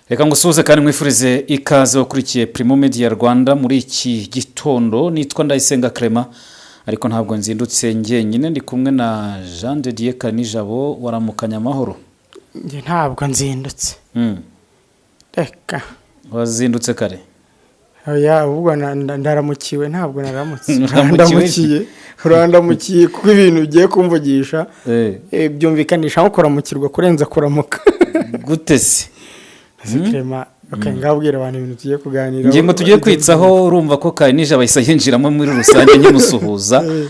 Reka ngusuhuze kandi mwifurize ikaze ukurikiye Primo Media Rwanda muri iki gitondo. Nitwa Ndayisenga Clement, ariko ntabwo nzindutse njyenyine, ndi kumwe na Jean de Dieu Kanijabo. Waramukanya amahoro? Njye ntabwo nzindutse. Reka. Wazindutse kare? Oya, ahubwo ndaramukiwe, ntabwo naramutse. Uramukiwe? Urandamukiye, urandamukiye, kuko ibintu ugiye kumvugisha byumvikanisha nko kuramukirwa kurenza kuramuka. Gute se? Ese Clement, okay, ngabwira abantu ibintu tugiye kuganira. Ingingo tugiye kwitsaho, urumva ko Karinijabo ahise yinjiramo muri rusange nkimusuhuza.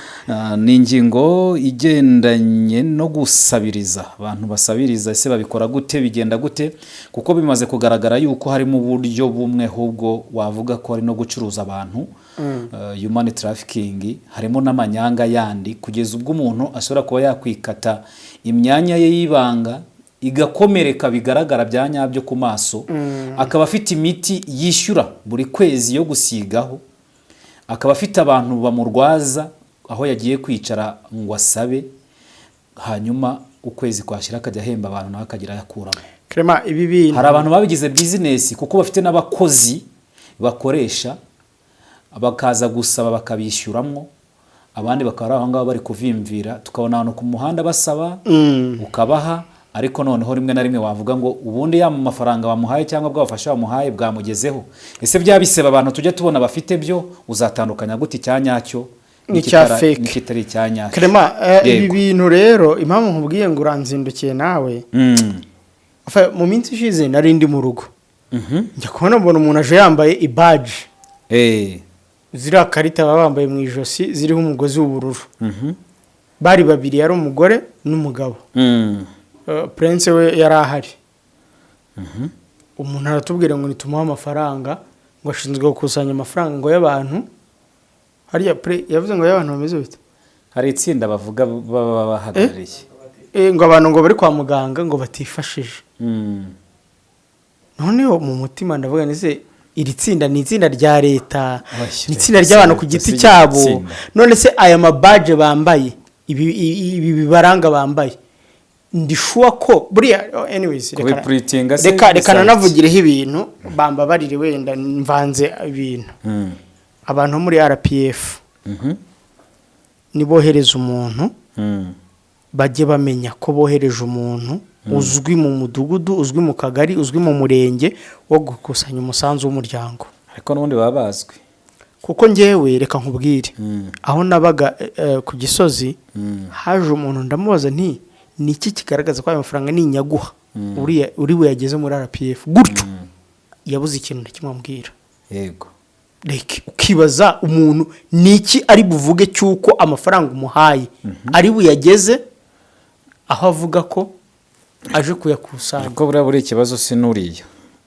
Ni ingingo igendanye no gusabiriza. Abantu basabiriza, ese babikora gute? Bigenda gute? Kuko bimaze kugaragara yuko harimo uburyo bumwe ahubwo wavuga ko hari no gucuruza abantu, human trafficking, harimo n'amanyanga yandi, kugeza ubwo umuntu ashobora kuba yakwikata imyanya ye y'ibanga igakomereka bigaragara bya nyabyo ku maso, akaba afite imiti yishyura buri kwezi yo gusigaho, akaba afite abantu bamurwaza aho yagiye kwicara ngo asabe, hanyuma ukwezi kwashyira akajya ahemba abantu, nawe akagira ayo akuramo. Clement, ibi bintu Hari abantu babigize bizinesi, kuko bafite n'abakozi bakoresha, bakaza gusaba bakabishyuramo, abandi bakaba ari aho ngaho bari kuvimvira, tukabona abantu ku muhanda basaba, ukabaha, ariko noneho rimwe na rimwe wavuga ngo ubundi ya mafaranga bamuhaye cyangwa bwa bufasha bamuhaye bwamugezeho? Ese bya bisebe abantu tujya tubona bafite byo, uzatandukanya gute icya nyacyo n'icya fake? N'ikitari icya nyacyo? Clement, ibi bintu rero, impamvu nkubwiye ngo uranzindukiye nawe, mu minsi ishize nari ndi mu rugo, njya kubona mbona umuntu aje yambaye ibaji, ziriya karita baba bambaye mu ijosi ziriho umugozi w'ubururu. Bari babiri, yari umugore n'umugabo. Prince we yari ahari. Umuntu aratubwira ngo nitumuhe amafaranga, ngo ashinzwe gukusanya amafaranga ngo y'abantu. Hariya yavuze ngo y'abantu bameze bite? Hari itsinda bavuga baba bahagarariye. Ngo abantu ngo bari kwa muganga ngo batifashije. Noneho mu mutima ndavuga nti: "Se iri tsinda ni itsinda rya leta, Oya, ni itsinda ry'abantu ku giti si cyabo?" itsinda. None se aya mabaje bambaye, ibi bibaranga bambaye, ndi sure ko buriya, oh, anyways, Kubipuritinga se reka bisaba iki? nanavugireho ibintu, bambabarire, wenda mvanze ibintu. Abantu bo muri RPF nibohereza umuntu, bajye bamenya ko bohereje umuntu uzwi mu mudugudu, uzwi mu kagari, uzwi mu murenge, wo gukusanya umusanzu w'umuryango. Ariko n'ubundi baba bazwi. Kuko ngewe, reka nkubwire, aho nabaga ku Gisozi, haje umuntu, ndamubaza nti: "Ni iki kigaragaza ko ayo mafaranga ninyaguha uriya uri buyageze muri RPF gutyo?" Yabuze ikintu na kimwe ambwira. Like, ukibaza umuntu ni iki ari buvuge cy'uko amafaranga umuhaye ari buyageze aho avuga ko aje kuyakusanya. Ariko buriya buri ikibazo si n'uriya,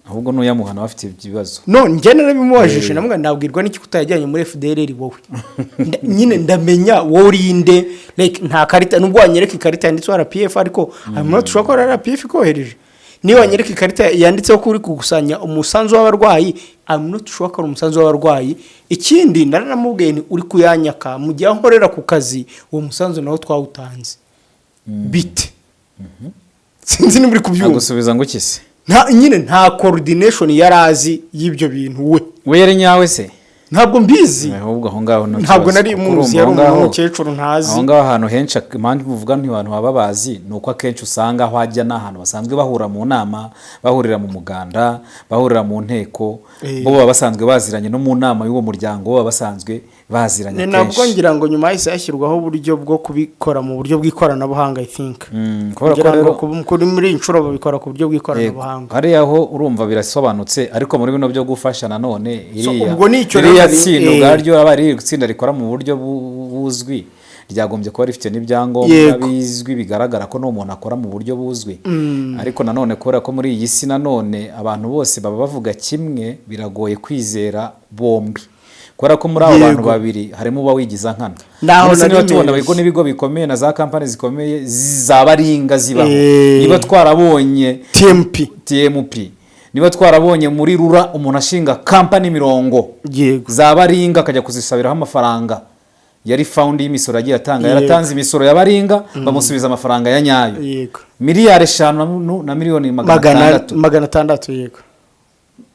ahubwo n'uyamuha nawe afite ibibazo. No njye narabimubajije, namwe nabwirwa n'iki kutayajyanye muri FDLR wowe? Nyine ndamenya wowe uri inde? Like, nta karita, nubwo wanyereka ikarita yanditseho RPF, ariko hanyuma dushobora ko ari RPF ikohereje. Niba wanyereka ikarita yanditseho ko uri gukusanya umusanzu w'abarwayi, I'm not sure ko ari umusanzu w'abarwayi. Ikindi naranamubwiye nti: "Uri kuyanyaka mu gihe aho nkorera ku kazi uwo musanzu nawo twawutanze bite?" Sinzi niba uri kubyumva. Agusubiza ngo iki se? Nta nyine, nta coordination yari azi y'ibyo bintu we. We yari nyawe se? Ntabwo mbizi. Ahubwo aho ngaho no Ntabwo kibazo, nari kuko muzi, urumva yari aho umuntu ngaho w'umukecuru ntazi. Aho ngaho ahantu henshi, impamvu uvuga nti abantu baba bazi ni uko akenshi usanga aho ajya ni ahantu basanzwe bahura mu nama, bahurira mu muganda, bahurira mu nteko. Bo baba basanzwe baziranye, no mu nama y'uwo muryango baba basanzwe baziranye Ni nabwo kenshi. ngira ngo nyuma hahise hashyirwaho uburyo bwo kubikora mu buryo bw'ikoranabuhanga, I think. Kubera ko Kugira ngo rero kuri muri iyi nshuro babikora ku buryo bw'ikoranabuhanga. Hariya ho urumva birasobanutse, ariko muri bino byo gufasha nanone, So, iriya ubwo ni icyo iriya rero tsinda ubwaryo aba ari itsinda rikora mu buryo buzwi, ryagombye kuba rifite n'ibyangombwa bizwi, bigaragara ko n'umuntu akora mu buryo buzwi. Ariko nanone kubera ko muri iyi si nanone abantu bose baba bavuga kimwe, biragoye kwizera bombi, kubera ko muri abo bantu babiri harimo uba wigiza nkana. Naho Ndetse niba nari tubona mpereye. ibigo n'ibigo bikomeye na za kampani zikomeye za baringa zibaho, niba twarabonye TMP. TMP, niba twarabonye muri RURA umuntu ashinga kampani mirongo za baringa, akajya kuzisabiraho amafaranga yari fund y'imisoro yagiye atanga, yaratanze imisoro ya baringa, bamusubiza amafaranga ya nyayo, miliyari 5 na miliyoni magana magana atandatu 600, yego.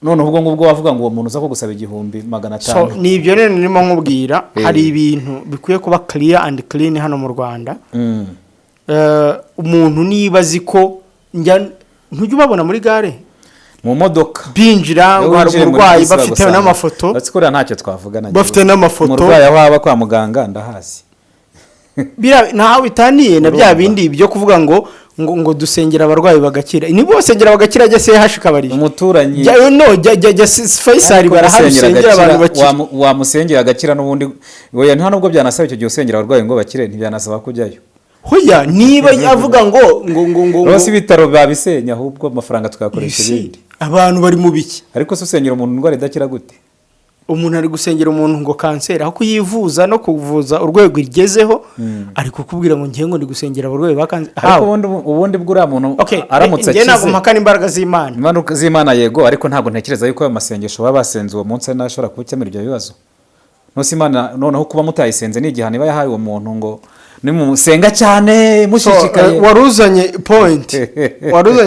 Noneho ubwo ngubwo wavuga ngo uwo muntu uza kugusaba igihumbi magana So atanu ni ibyo rero nirimo nkubwira. Hari ibintu bikwiye kuba clear and clean hano mu Rwanda. Umuntu niba azi ko njya, ntujya ubabona muri gare mu modoka binjira Iyo ngo hari winjiye muri umurwayi, bisi bafite bagusanga. n'amafoto. Uretse ko uriya ntacyo twavugana. Bafite n'amafoto. Umurwayi aho aba kwa muganga ndahazi. Ntaho bitaniye na bya Urumva. bindi byo kuvuga ngo dusengera abarwayi bagakira. Niba basengera bagakira, ajya CH kabariye. Umuturanyi. Jya, no, jya Faisal, Ariko barahari, gusengera usengera abantu agakira, bakira. Wamusengera agakira n'ubundi, oya, nta nubwo byanasaba icyo gihe usengera abarwayi ngo bakire, ntibyanasaba kujyayo. Hoya, niba avuga ngo Rwose ibitaro babisenya, ahubwo amafaranga tukayakoresha Isi, ibindi. Abantu bari mu biki? Ariko se usengera umuntu indwara idakira gute? Umuntu ari gusengera umuntu ngo kanseri, aho kuyivuza no kuvuza urwego igezeho, ari kukubwira ngo ngiye ngo ndi gusengera abarwayi ba kanseri. Ariko ubundi bw'uriya muntu Okay, aramutse njye ntabwo akize mpakana imbaraga z'Imana. Impanuka z'Imana, yego, ariko ntabwo ntekereza yuko ayo masengesho baba basenze uwo munsi ari nayo ashobora gukemura ibyo bibazo. Nose Imana noneho kuba mutayisenze ni igihano iba yahaye uwo muntu ngo nimusenga cyane mushishikaye? Wari uzanye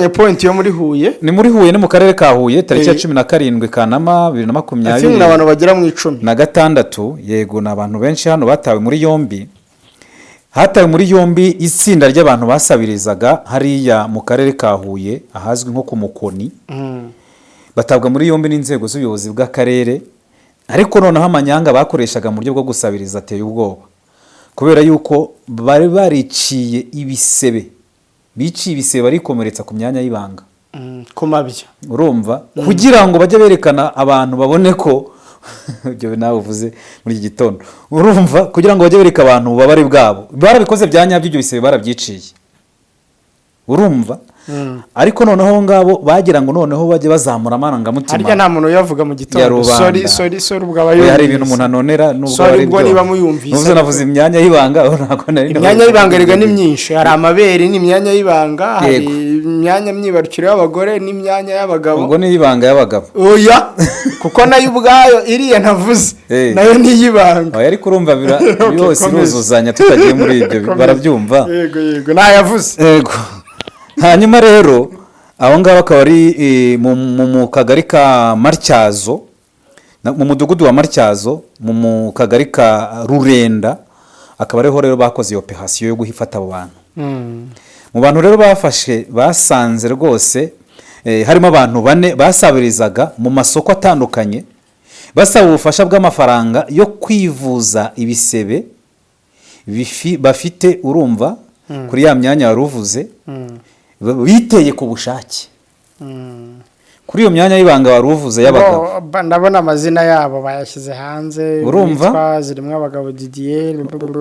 point yo muri Huye. Ni muri Huye, ni mu karere ka Huye, tariki ya 17 Kanama bibiri na I think makumyabiri ni abantu bagera mu 10. na gatandatu. Yego, ni abantu benshi hano batawe muri yombi. Hatawe muri yombi itsinda ry'abantu basabirizaga hariya mu karere ka Huye ahazwi nko ku Mukoni. Batabwa muri yombi n'inzego z'ubuyobozi bw'akarere. Ariko noneho amanyanga bakoreshaga mu buryo bwo gusabiriza ateye ubwoba, kubera yuko bari bariciye ibisebe, biciye ibisebe, barikomeretsa ku myanya y'ibanga. Ku mabya. Urumva, kugira ngo bajye berekana abantu babone ko ibyo nawe uvuze muri iki gitondo, urumva, kugira ngo bajye bereka abantu ububabare bwabo. Barabikoze bya nyabyo, ibyo bisebe barabyiciye, urumva. Ariko noneho abo ngabo bagira ngo noneho bajye bazamura amarangamutima Harya nta muntu uyavuga mu ya gitondo? rubanda. Sorry, sorry, sorry, ubwo aba Oya, hari yumvise. ibintu umuntu anonera nubwo Sorry, ari ubwo byo. niba muyumvise, Nuvuze, navuze imyanya y'ibanga, aho ntabwo nari Imyanya y'ibanga erega ni myinshi. Hari amabere n'imyanya y'ibanga, hari Yego. imyanya myibarukiro y'abagore n'imyanya y'abagabo. Ubwo ni iy'ibanga y'abagabo. Oya, kuko nayo ubwayo iriya navuze nayo ni iy'ibanga. Oya, ariko urumva Okay, yose komeza. iruzuzanya, tutagiye muri ibyo. Komeza. Barabyumva. Yego, nayavuze. Yego. Hanyuma rero abo ngabo akaba ari mu kagari ka Matyazo, mu mudugudu wa Matyazo, mu kagari ka Rurenda, akaba ariho rero bakoze iyo operasiyo yo guhifata abo bantu. Mu bantu rero bafashe, basanze rwose harimo abantu bane basabirizaga mu masoko atandukanye, basaba ubufasha bw'amafaranga yo kwivuza ibisebe bafite, urumva, kuri ya myanya wari uvuze, biteye ku bushake kuri iyo myanya y'ibanga wari uvuze y'abagabo. Ndabona amazina yabo bayashyize hanze. Urumva? Witwa Zirimo Abagabo Didier.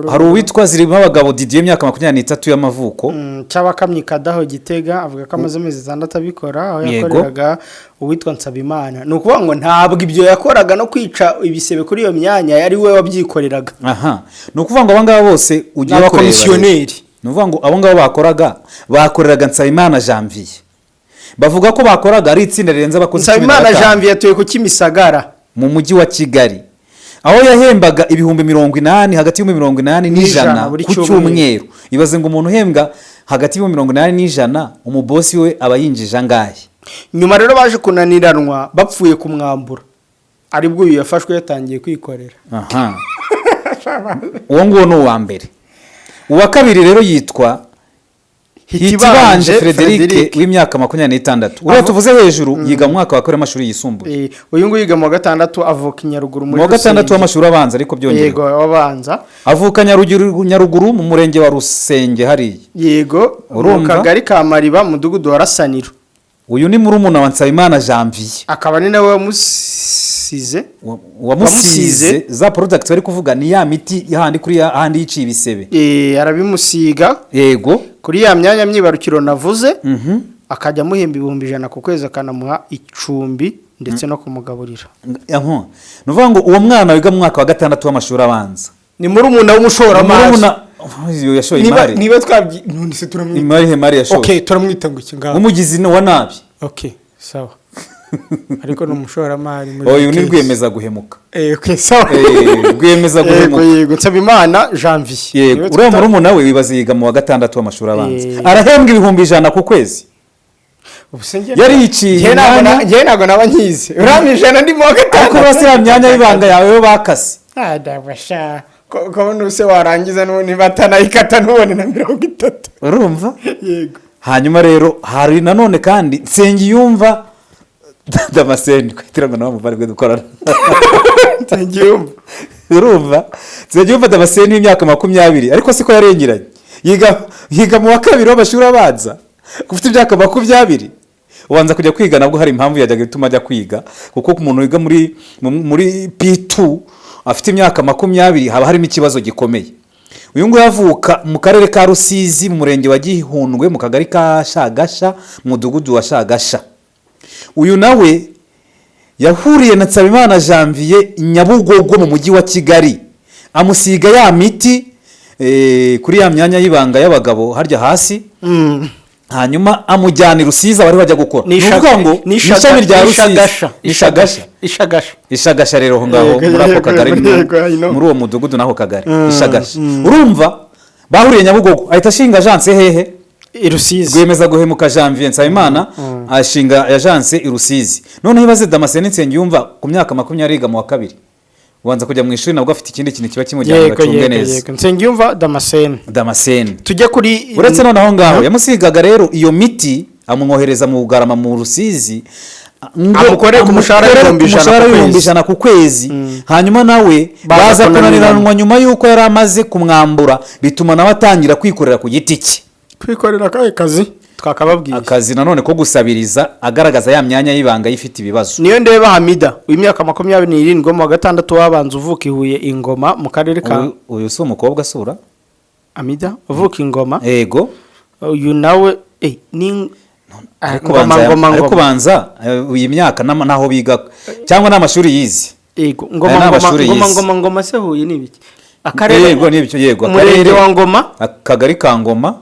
Hari uwitwa Zirimo Abagabo Didier, imyaka 23 y'amavuko. Cy'abakamyi Kadaho Gitega, avuga ko amaze amezi 6 abikora, aho yakoreraga uwitwa Nsabimana. Ni ukuvuga ngo ntabwo ibyo yakoraga no kwica ibisebe kuri iyo myanya yari we wabyikoreraga. Aha ni ukuvuga ngo aba ngaba bose ugiye Ni kureba abakomisiyoneri. Ni ukuvuga ngo abo ngabo bakoreraga Nsabimana Janvier. Bavuga ko bakoraga ari itsinda rirenze abakozi cumi na Nsabimana batanu Janvier atuye ku Kimisagara mu mujyi wa Kigali, aho yahembaga 80,000, hagati y'ibihumbi 80 n'ijana n'ijana buri ku cyumweru. cyumweru. Ibaze ngo umuntu uhembwa hagati y'ibihumbi 80 n'ijana, umubosi we aba yinjije angahe? Nyuma rero baje kunaniranwa, bapfuye kumwambura, aribwo uyu yafashwe yatangiye kwikorera. Aha, uwo nguwo ni uwa mbere. Uwa kabiri rero yitwa Hitibanje Frederic w'imyaka 26. Uriya tuvuze hejuru yiga mu mwaka wa kabiri w'amashuri yisumbuye. Uyu nguyu yiga mu wa gatandatu, avuka i Nyaruguru Mu muri wa gatandatu Rusenge. w'amashuri abanza, ariko byongerewe. Yego, abanza. Avuka Nyaruguru mu murenge wa Rusenge hariya. Yego, mu Urumva? kagari ka Mariba, mudugudu wa Rasaniro. Uyu ni murumuna wa Nsabimana Janvier. Akaba ni nawe wamusize. Wamusize za products bari kuvuga, ni ya miti handi kuri ya handi yiciye ibisebe. Arabimusiga kuri ya myanya myibarukiro navuze, akajya amuhemba 100,000 ku kwezi, akanamuha icumbi ndetse no kumugaburira. Aho ni ukuvuga ngo uwo mwana wiga mu mwaka wa gatandatu w'amashuri abanza Ni murumuna w'umushoramari. Murumuna uyu yashoye Niba imari. niba twabyi, none se turamwita Imari he? Mari yashoye. Okay, turamwita ngo iki ngaho? Umugizi wa nabi. Okay, sawa, ariko ni umushoramari muri Uyu ni case. rwiyemeza guhemuka. Okay, sawa. Rwiyemeza Yego. guhemuka. Yego, Nsabimana Janvier. Yego. Niwe Uriya murumuna we, wibaze, yiga mu wa gatandatu w'amashuri abanza, arahembwa 100,000 ku kwezi. Ubu se njye- Yariciye Njye ntabwo imyanya. njye ntabwo naba nkizi, uriya 100 ndimo wa Ariko gatandatu. bose ya myanya y'ibanga yawe yo bakase. Ah, dabasha ko nuse warangiza n'ubundi batanayikata, ntubone na 30. Urumva? Yego. Hanyuma rero hari nanone kandi Nsengiyumva Damascene, kugira ngo nawe muvandimwe dukorana. Nsengiyumva. Urumva, Nsengiyumva Damascene w'imyaka 20, ariko siko yarengeranye, yiga mu wa kabiri w'amashuri abanza. Ufite imyaka 20 ubanza kujya kwiga, nabwo hari impamvu yajyaga ituma ajya kwiga, kuko umuntu wiga muri P2 afite imyaka 20 haba harimo ikibazo gikomeye. Uyu nguyu avuka mu karere ka Rusizi, mu murenge wa Gihundwe, mu kagari ka Shagasha, mu mudugudu wa Shagasha. Uyu nawe yahuriye na Nsabimana Janvier Nyabugogo mu mujyi wa Kigali, amusiga ya miti kuri ya myanya y'ibanga y'abagabo harya hasi, hanyuma amujyana i Rusizi abari bajya gukora. Ni ukuvuga ngo ni ishami rya Rusizi. Ishagasha. Ishagasha. Ishagasha. Ishagasha rero aho ngaho Yego, muri ako yego, kagari, yego, I know. muri uwo mudugudu n'ako kagari Ishagasha. Urumva bahuriye Nyabugogo, ahita ashinga agence hehe? I Rusizi. Rwemeza guhemuka Janvier Nsabimana ashinga agence i Rusizi. Noneho ibaze Damascene Nsengiyumva ku myaka 20 yiga mu wa kabiri, ubanza kujya mu ishuri nabwo afite ikindi kintu kiba kimujyana ngo acunge neza. Yego, Nsengiyumva Damascene. Damascene. Tujye kuri Uretse noneho ngaho yamusigaga rero iyo miti, amwohereza mu Bugarama mu Rusizi ngo Amukorere ku mushahara amukorere w'ibihumbi ku 100 mushahara ku w'ibihumbi kwezi. 100 ku kwezi. Hanyuma nawe baza baza kunaniranwa. kunaniranwa nyuma y'uko yari amaze kumwambura, bituma nawe atangira kwikorera ku giti cye. Kwikorera akahe kazi twakababwiye? Akazi nanone ko gusabiriza, agaragaza ya myanya y'ibanga ifite ibibazo. Niyo ndeba Hamida w'imyaka 27 wo mu wa gatandatu w'abanza, uvuka i Huye Ingoma mu karere ka Uyu si umukobwa asura? Hamida uvuka Ingoma. Yego. Uyu nawe ni Ariko Ngoma, Ngoma, ariko Ngoma. banza iyi myaka n'aho biga cyangwa n'amashuri yize. Yego, Ngoma. Aya ni Ngoma. amashuri Ngoma. yize. Ngoma, Ngoma se Huye ni ibiki? Akarere. Yego, ni ibyo, yego. Umurenge Akarere wa Ngoma. Akagari ka Ngoma,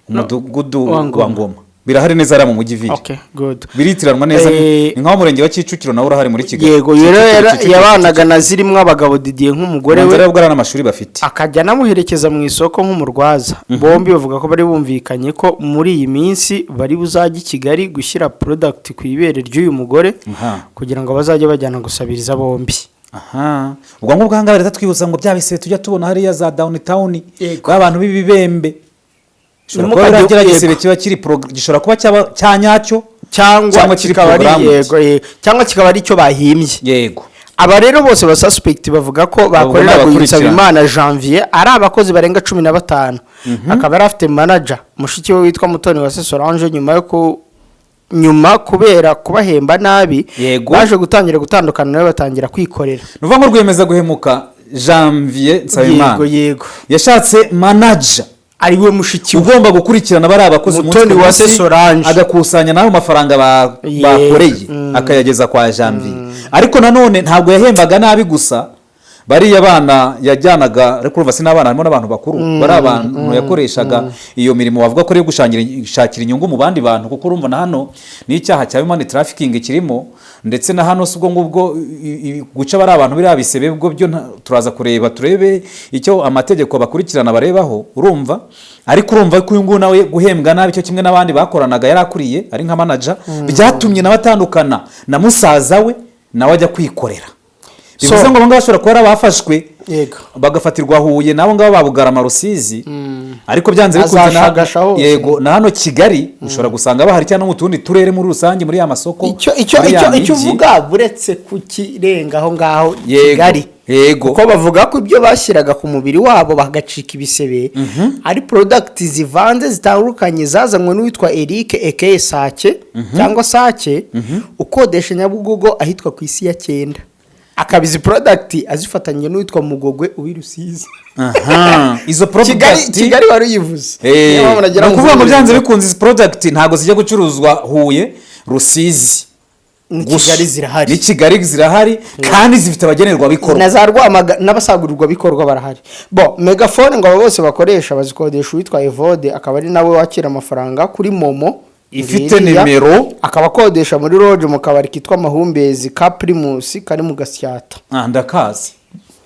umudugudu wa wa Ngoma. Ngoma, birahari neza hariya mu mujyi ville. Okay, good. Biritiranwa neza. Ni nk'aho umurenge wa Kicukiro nawe urahari muri Kigali. Yego, rero Kicukiro, Kicukiro, yabanaga na zirimo abagabo Didier nk'umugore Ubanza we. rero ubwo ari n'amashuri bafite. Akajya anamuherekeza mu isoko nk'umurwaza. Bombi bavuga ko bari bumvikanye ko muri iyi minsi bari buzajye i Kigali gushyira product ku ibere ry'uyu mugore kugira ngo bazajye bajyana gusabiriza bombi. Aha, ubwo ngubwo ahangaha leta twibutsa ngo bya bisebe tujya tubona hariya za downtown, Yego. ba bantu b'ibibembe, gishobora kuba Ntimukajye- biriya gisebe kiba kiri gishobora kuba cyaba cya nyacyo cyangwa cyangwa kiri kikaba ari programmed. Yego, cyangwa kikaba ari icyo bahimbye. Aba rero bose ba suspect bavuga ko bakorera n'abakurikirana. Nsabimana Janvier ari abakozi barenga 15, akaba yari afite manager mushiki we witwa Mutoni wa Solange. Nyuma yo ku nyuma kubera kubahemba nabi, baje gutangira gutandukana nawe, batangira kwikorera. Ni ukuvuga ngo rwemeza guhemuka Janvier Nsabimana Yego. yashatse manager ari we mushiki we ugomba gukurikirana bariya bakozi umunsi Mutoni ku wa munsi, Solange. agakusanya n'ayo mafaranga bakoreye, akayageza kwa Janvier. Ariko nanone ntabwo yahembaga nabi gusa bariya bana yajyanaga, ariko urumva si n'abana, harimo n'abantu bakuru, bari abantu yakoreshaga iyo mirimo bavuga ko ari iyo gushakira inyungu mu bandi bantu, kuko urumva na hano n'icyaha cya human trafficking kirimo. Ndetse na hano si ubwo ngubwo guca bari abantu biriya bisebe bwo byo turaza kureba turebe icyo amategeko bakurikirana barebaho. Urumva, ariko urumva ko uyu nguyu nawe guhembwa nabi cyo kimwe n'abandi bakoranaga yari akuriye ari nka manager, byatumye nawe atandukana na musaza we, nawe ajya kwikorera. Bivuze ngo abo ngabo bashobora kuba ari abafashwe bagafatirwa Huye n'abo ngabo ba Bugarama, Rusizi, ariko byanze bikunze Azashagasha hose. Yego, na hano Kigali ushobora gusanga bahari, cyangwa no mu tundi turere muri rusange, muri ya masoko, icyo muri ya icyo mijyi. uvuga, buretse kukirenga aho ngaho Kigali, kuko bavuga ko ibyo bashyiraga ku mubiri wabo bagacika ibisebe ari product zivanze zitandukanye zazanywe n'uwitwa Eric eke Sake cyangwa Sake, ukodesha Nyabugogo ahitwa ku isi ya cyenda, akaba izi product azifatanya n'uwitwa Mugogwe uw'i Rusizi. Aha, izo Kigali. product Kigali wari uyivuze. Niyo mpamvu nagira ni ngo ukuvuga ngo mvuge. Byanze bikunze izi product ntabwo zijya gucuruzwa Huye, Rusizi Ni gusa. Kigali zirahari. Ni Kigali zirahari kandi zifite abagenerwabikorwa. Na za Rwamaga n'abasagurirwabikorwa barahari. Bo megafone ngo abo bose bakoresha bazikodesha uwitwa Evode, akaba ari nawe wakira amafaranga kuri MoMo ifite ngiriya, nimero. Akaba akodesha muri loge mu kabari kitwa Amahumbezi ka Primus kari mu Gasyata. Ah, ndakazi.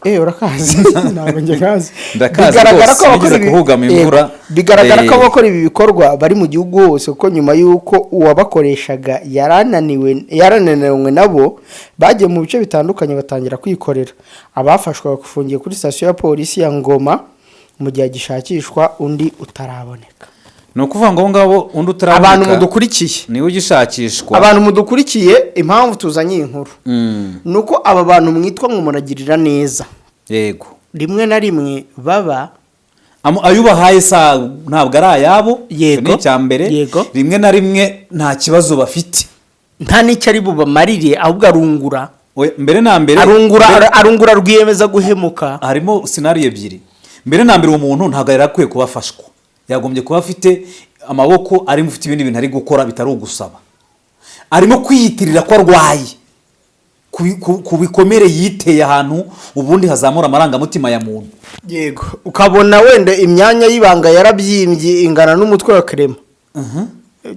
Urakazi? Ntabwo njye nkazi. Ndakazi Bigaragara rwose, ko abakora nigeze kuhugama imvura. Bigaragara ko abakora ibi bikorwa bari mu gihugu hose, kuko nyuma y'uko uwabakoreshaga yarananiwe, yarananiwe nabo bagiye mu bice bitandukanye batangira kwikorera. Abafashwe bafungiye kuri sitasiyo ya polisi ya Ngoma mu gihe hagishakishwa undi utaraboneka. Ni ukuvuga ngo abo ngabo, undi utaraboneka Abantu mudukurikiye, niwe ugishakishwa. abantu mudukurikiye, impamvu tuzanye iyi nkuru ni uko aba bantu mwitwa ngo muragirira neza, rimwe na rimwe baba Ayo ubahaye sa ntabwo ari ayabo. Icyo ni icya mbere. Rimwe na rimwe nta kibazo bafite. Nta n'icyo ari bubamarire, ahubwo arungura. Oya, mbere na mbere Arungura, arungura rwiyemeza guhemuka. Harimo scenario ebyiri. Mbere na mbere, uwo muntu ntabwo yari akwiye kuba afashwa, yagombye kuba afite amaboko, arimo ufite ibindi bintu ari gukora bitari ugusaba. Arimo kwiyitirira ko arwaye ku bikomere yiteye ahantu ubundi hazamura amarangamutima ya muntu. Yego, ukabona wenda imyanya y'ibanga yarabyimbye ingana n'umutwe wa Kerema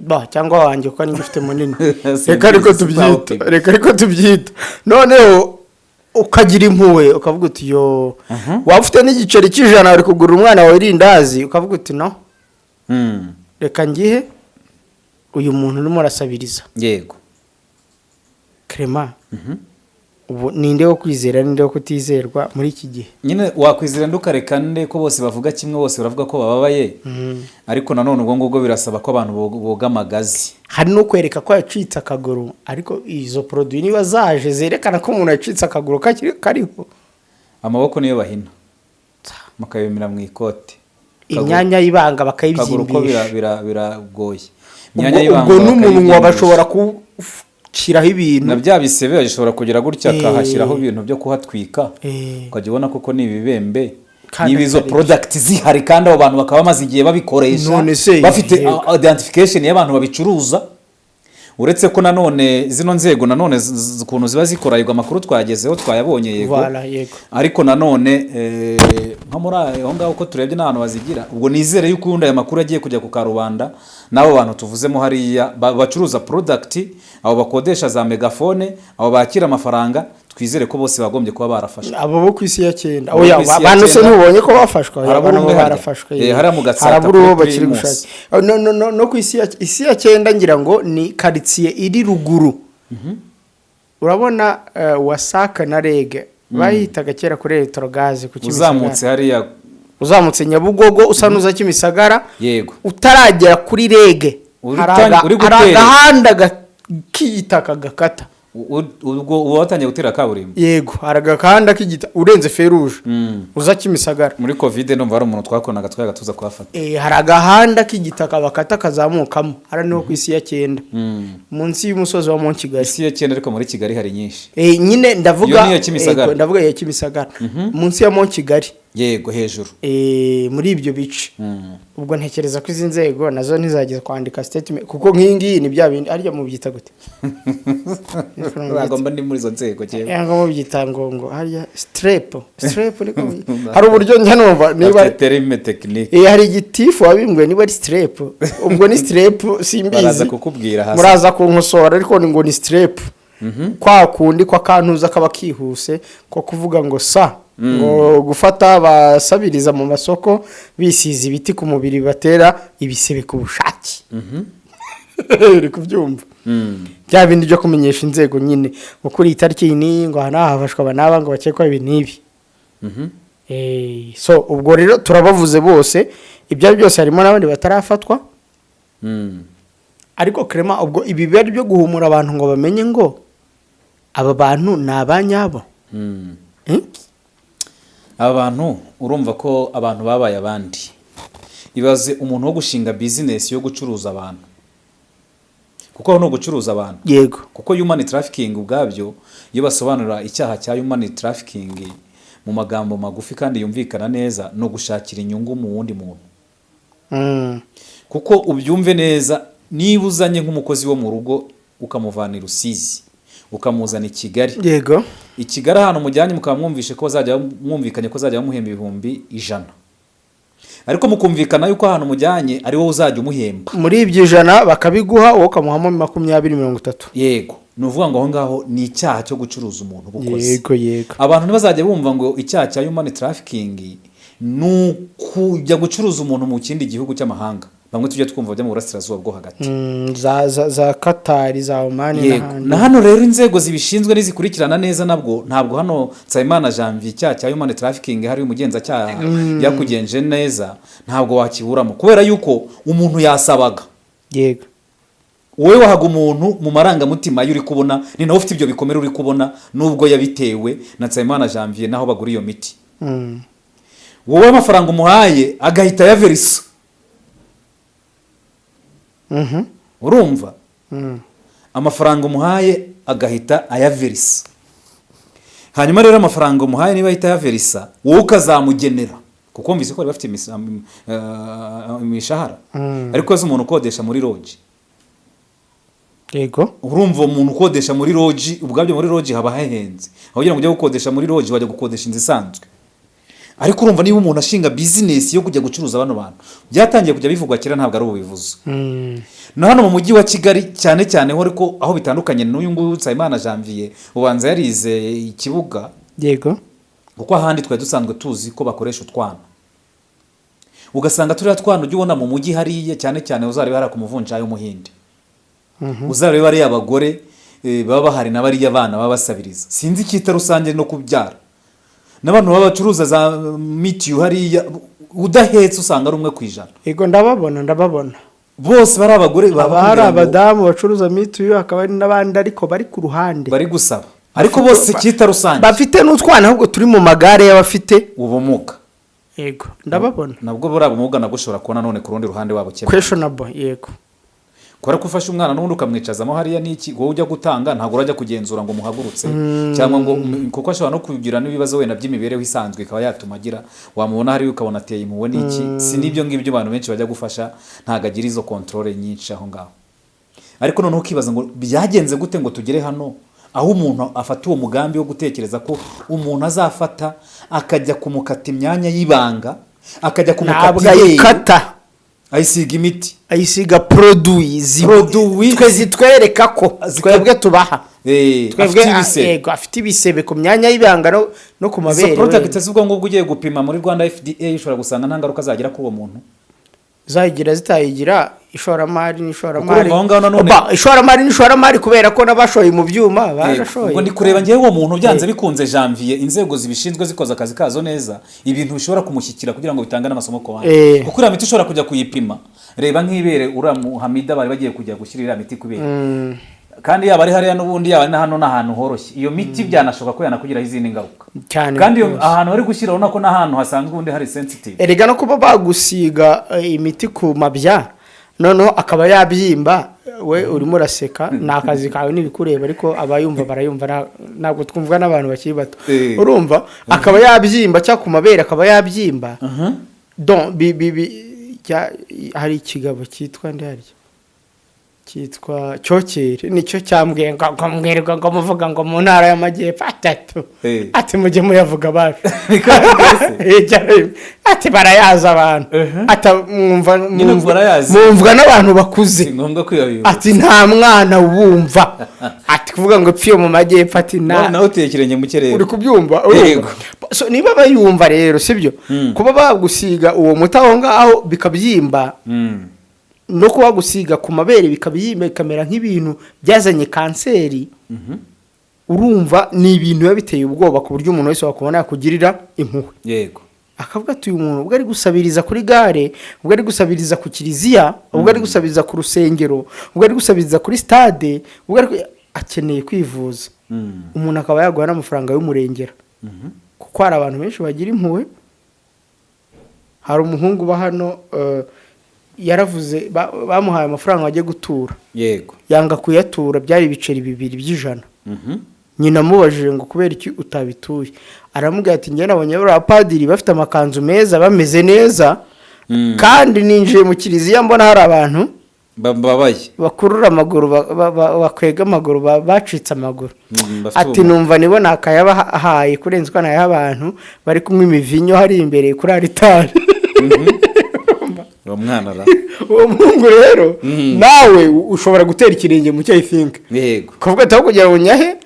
ba cyangwa wanjye, kuko ninjye ufite munini. Reka ariko tubyita, reka ariko tubyita. Noneho ukagira impuhwe, ukavuga uti: "Yo." Waba ufite n'igiceri cy'ijana, uri kugura umwana wawe irindazi, ukavuga uti: "No, reka ngihe uyu muntu urimo arasabiriza." Kerema, ubu ninde wo kwizera, ninde wo kutizerwa muri iki gihe? Nyine wakwizera nde, ukareka nde, ko bose bavuga kimwe, bose baravuga ko bababaye? Ariko nanone ubwo ngubwo birasaba ko abantu boga amagazi. Hari no kwereka ko yacitse akaguru, ariko izo produit niba zaje zerekana ko umuntu yacitse akaguru kakiri kariho. Amaboko niyo bahina bakayomera mu ikote. Imyanya y'ibanga Akaguru ko bakayibyimbisha. biragoye. Ubwo Imyanya y'ibanga ubwo n'umunwa bakayibyimbisha. bashobora kuwushyiraho ibintu. Na bya bisebe bishobora kugira gutya, akahashyiraho ibintu byo kuhatwika, ukajya ubona koko ni ibibembe. Kandi Niba izo atari byo. product zihari, kandi abo bantu bakaba bamaze igihe babikoresha, None se, bafite identification y'abantu babicuruza. Uretse ko nanone zino nzego nanone ukuntu ziba zikora, yego, amakuru twagezeho twayabonye, yego. Voilà, yego. Ariko nanone nko muri aho ngaho uko turebye n'ahantu bazigira, ubwo nizere yuko ubundi aya makuru agiye kujya ku karubanda, n'abo bantu tuvuzemo hariya bacuruza product, abo bakodesha za megaphone, abo bakira amafaranga, twizere ko bose bagombye kuba barafashwe. Abo bo ku isi ya cyenda. Abo Oya, ku isi ya bantu se cyenda. ntubonye ko bafashwe? Oya, Harabura bano umwe harya. barafashwe. Hariya mu Gatsata Harabura uwo kuri bakiri Primus. gushaka. No, no, no, no ku isi ya cyenda, ngira ngo ni karitsiye iri ruguru. Urabona Wasaka na REG bayitaga kera kuri Electrogaz ku Kimisagara. Uzamutse hariya. Uzamutse Nyabugogo usa n'uza Kimisagara, utaragera kuri REG, Uri hari gutera. agahanda k'igitaka gakata. Ubwo uba watangiye gutera kaburimbo. Yego, hari agahanda k'igitaka urenze feruje uza Kimisagara. Muri COVID ndumva hari umuntu twakonaga twayaga tuza kuhafata. Hari agahanda k'igitaka bakata kazamukamo, hariya niho ku isi ya cyenda, munsi y'umusozi wa Mont Kigali. Isi ya cyenda, ariko muri Kigali hari nyinshi. Nyine ndavuga Iyo ni iya Kimisagara. Yego, ndavuga iya Kimisagara munsi ya Mont Kigali. Yego, hejuru. Muri ibyo bice. Ubwo ntekereza ko izi nzego nazo ntizageza kwandika statement, kuko nk'iyi ngiyi ni bya bindi arya mubyita gute? Ntabwo mba ndi muri izo nzego njyewe. Cyangwa mubyita ngo harya strep niko hari uburyo njya numva niba Afite terme technique. Hari igitifu wabimbwiye niba ari strep, ubwo ni strep, simbizi. Baraza kukubwira hasi. Muraza kunkosora, ariko ni ngo ni strep, kwa kundi kwa kantuza kaba kihuse ko kuvuga ngo sa ngo gufata basabiriza mu masoko bisize ibiti ku mubiri batera ibisebe ku bushake. Uri kubyumva? Bya bindi byo kumenyesha inzego nyine ngo kuri iyi tariki iyi n'iyi, ngo aha n'aha hafashwe aba n'aba, ngo bakekwaho ibi n'ibi. So ubwo rero turabavuze bose, ibyo ari byose harimo n'abandi batarafatwa. Ariko Clement, ubwo ibi biba ari byo guhumura abantu ngo bamenye ngo aba bantu ni abanyabo. Eh? Aba bantu, urumva ko abantu babaye abandi. Ibaze umuntu wo gushinga bizinesi yo gucuruza abantu, kuko aho ni ugucuruza abantu. Kuko human trafficking ubwabyo, iyo basobanura icyaha cya human trafficking mu magambo magufi kandi yumvikana neza, ni ugushakira inyungu mu wundi muntu. Kuko ubyumve neza, niba uzanye nk'umukozi wo mu rugo ukamuvana i Rusizi ukamuzana i Kigali, i Kigali ahantu mujyanye mukaba mwumvishe ko bazajya mwumvikanye ko bazajya bamuhemba 100,000, ariko mukumvikana yuko ahantu mujyanye ari wowe uzajya umuhemba. Muri ibyo 100 bakabiguha, wowe ukamuhamo 20, 30. Yego. Ni ukuvuga ngo aho ngaho ni icyaha cyo gucuruza umuntu uba ukoze. yego yego Abantu ntibazajya bumva ngo icyaha cya human trafficking ni ukujya gucuruza umuntu mu kindi gihugu cy'amahanga, bamwe tujya twumva bajya mu Burasirazuba bwo Hagati. Za Katari, za Omani n'ahandi. Na hano rero inzego zibishinzwe nizikurikirana neza, nabwo ntabwo hano Nsabimana Janvier icyaha cya human trafficking hari umugenzacyaha yakugenje neza, ntabwo wakiburamo, kubera yuko umuntu yasabaga. Wowe wahaga umuntu mu marangamutima yo uri kubona, ni nawe ufite ibyo bikomere uri kubona, nubwo yabitewe na Nsabimana Janvier naho bagura iyo miti. Wowe amafaranga umuhaye agahita ayaverisa. Urumva? Amafaranga umuhaye agahita ayaverisa. Hanyuma rero amafaranga umuhaye niba ahita ayaverisa, wowe ukazamugenera, kuko wumvise ko bari bafite imishahara. Ariko se umuntu ukodesha muri lodge? Urumva, umuntu ukodesha muri lodge, ubwabyo muri lodge haba hahenze. Aho kugira ngo ujye gukodesha muri lodge, wajya gukodesha inzu isanzwe. Ariko urumva, niba umuntu ashinga bizinesi yo kujya gucuruza bano bantu, byatangiye kujya bivugwa kera, ntabwo ari ububivuze. Na hano mu mujyi wa Kigali cyane cyane ho, ariko aho bitandukanye n'uyu nguyu Nsabimana Janvier, ubanza yarize ikibuga, kuko ahandi twari dusanzwe tuzi ko bakoresha utwana, ugasanga turiya twana ujya ubona mu mujyi hariya, cyane cyane uzarebe hariya ku muvunjayi w'Umuhinde, uzarebe bariya abagore baba bahari na bariya bana baba basabiriza, sinzi icyita rusange no kubyara, n'abantu baba bacuruza za mitiyu hariya, udahetse usanga ari 1%. Yego, ndababona, ndababona. Bose bari abagore baba Haba hari bakubwira ngo abadamu bacuruza mituyu, hakaba hari n'abandi ariko bari ku ruhande bari gusaba, ariko bose icyita rusange bafite n'utwana ahubwo turi mu magare y'abafite ubumuga. Yego, ndababona. Nabwo buriya bumuga nabwo ushobora kubona none ku rundi ruhande waba ukemura Questionable, yego. Kubera ko ufashe umwana n'ubundi ukamwicazamo hariya n'iki, wowe ujya gutanga ntabwo urajya kugenzura ngo umuhagurutse cyangwa ngo, kuko ashobora no kugira n'ibibazo wenda by'imibereho isanzwe ikaba yatuma agira, wamubona hariya ukabona ateye impuhwe n'iki. Si n'ibyo ngibyo, abantu benshi bajya gufasha ntabwo agira izo contrôle nyinshi aho ngaho. Ariko noneho ukibaza ngo byagenze gute ngo tugere hano, aho umuntu afata uwo mugambi wo gutekereza ko umuntu azafata akajya kumukata imyanya y'ibanga, akajya kumukata Ntabwo ibere, ayikata. ayisiga imiti. Ayisiga produit Produit. twe zitwereka ko twebwe tubaha twebwe Afite ibisebe. Yego, afite ibisebe ku myanya y'ibanga no ku Izo mabere. product z'ubwo ngubwo ugiye gupima muri Rwanda FDA, ushobora gusanga nta ngaruka zagira kuri uwo muntu. Zayigira zitayigira, ishoramari n'ishoramari. Kuko urumva aho ngaho nanone- Ba, ishoramari n'ishoramari, kubera ko n'abashoye mu byuma barashoye. Ubwo ndi kureba ngewe uwo muntu, byanze bikunze Janvier, inzego zibishinzwe zikoze akazi kazo neza, ibintu bishobora kumushyikira kugira ngo bitange n'amasomo ku bandi, kuko uriya miti ushobora kujya kuyipima. Reba nk'ibere, uriya Muhamida bari bagiye kujya gushyira iriya miti ku ibere, kandi yaba ari hariya n'ubundi, yaba ari na hano n'ahantu horoshye, iyo miti byanashoboka ko yanakugiraho izindi ngaruka. Cyane Kandi iyo rwose. ahantu bari gushyira, urabona ko n'ahantu hasanzwe ubundi hari sensitive. Erega no kuba bagusiga imiti ku mabya, noneho akaba yabyimba, we urimo uraseka, ni akazi kawe ntibikureba, ariko abayumva barayumva, ntabwo twumvwa n'abantu bakiri bato. Urumva, akaba yabyimba, cyangwa ku mabere akaba yabyimba. Don bi bi bi hari ikigabo cyitwa nde harya, cyitwa Cyokere, nicyo cyambwiye ngo mwirwa ngo muvuga ngo mu Ntara y'Amajyepfo atatu. Ati mujye muyavuga bacu. Niko yavuze? Ati barayazi abantu. Ati mwumva Nyine barayazi. Mwumvwa n'abantu bakuze. Si ngombwa kwibabiba. Ati nta mwana wumva, ati kuvuga ngo pfiyo mu majyepfo, ati na Nawe uteye ikirenge mu kirere. Uri kubyumva, urumva? Yego. So, niba bayumva rero, sibyo, kuba bagusiga uwo muti aho ngaho bikabyimba, no kuba bagusiga ku mabere bikabyimba, bikamera nk'ibintu byazanye kanseri, urumva ni ibintu biba biteye ubwoba, ku buryo umuntu wese wakubona yakugirira impuhwe, akavuga ati uyu muntu ubwo ari gusabiriza kuri gare, ubwo ari gusabiriza ku kiliziya, ubwo ari gusabiriza ku rusengero, ubwo ari gusabiriza kuri stade, ubwo ari akeneye kwivuza. Umuntu akaba yaguha n'amafaranga y'umurengera, kuko hari abantu benshi bagira impuhwe. Hari umuhungu uba hano, yaravuze bamuhaye amafaranga ajye gutura, yanga kuyatura. Byari ibiceri bibiri by'ijana. Nyina amubajije ngo kubera iki utabituye, aramubwira ati njye nabonye bariya bapadiri bafite amakanzu meza, bameze neza, kandi ninjiye mu kiliziya mbona hari abantu Bababaye. bakurura amaguru, bakwega amaguru, bacitse amaguru. Bafite Ati ubumuga. numva nibo nakayabahaye kurenza uko nayaha abantu bari kunywa imivinyo hari imbere kuri aritari. Uwo mwana ra. Uwo muhungu rero nawe ushobora gutera ikirenge mu cyo, I think, kuvuga ati aho kugira ngo nyahe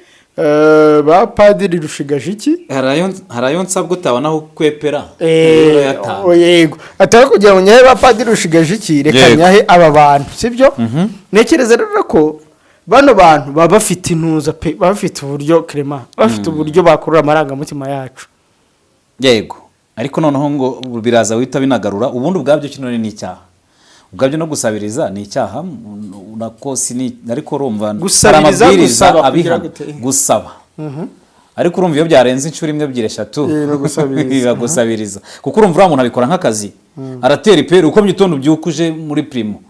ba Padiri Rushigajiki. Hari ayo nsabwa utabona aho kwepera. Urayatanga. Oh, yego, ati aho kugira ngo nyahe ba Padiri Rushigajiki, reka nyahe aba bantu, sibyo? Ntekereza rero ko bano bantu baba bafite intuza pe, baba bafite uburyo, Clement, bafite uburyo bakurura amarangamutima yacu. Yego, ariko noneho ngo biraza wita binagarura ubundi ubwabyo kino ni icyaha ubwabyo, no gusabiriza ni icyaha, nako si ariko urumva hari Gusabiriza, amabwiriza gusaba kugira abihana. gute? Gusaba, ariko urumva iyo byarenze inshuro imwe, ebyiri, eshatu, No gusabiriza. Biba gusabiriza, kuko urumva uriya muntu abikora nk'akazi, aratera iperi uko mu gitondo ubyuka uje muri primo,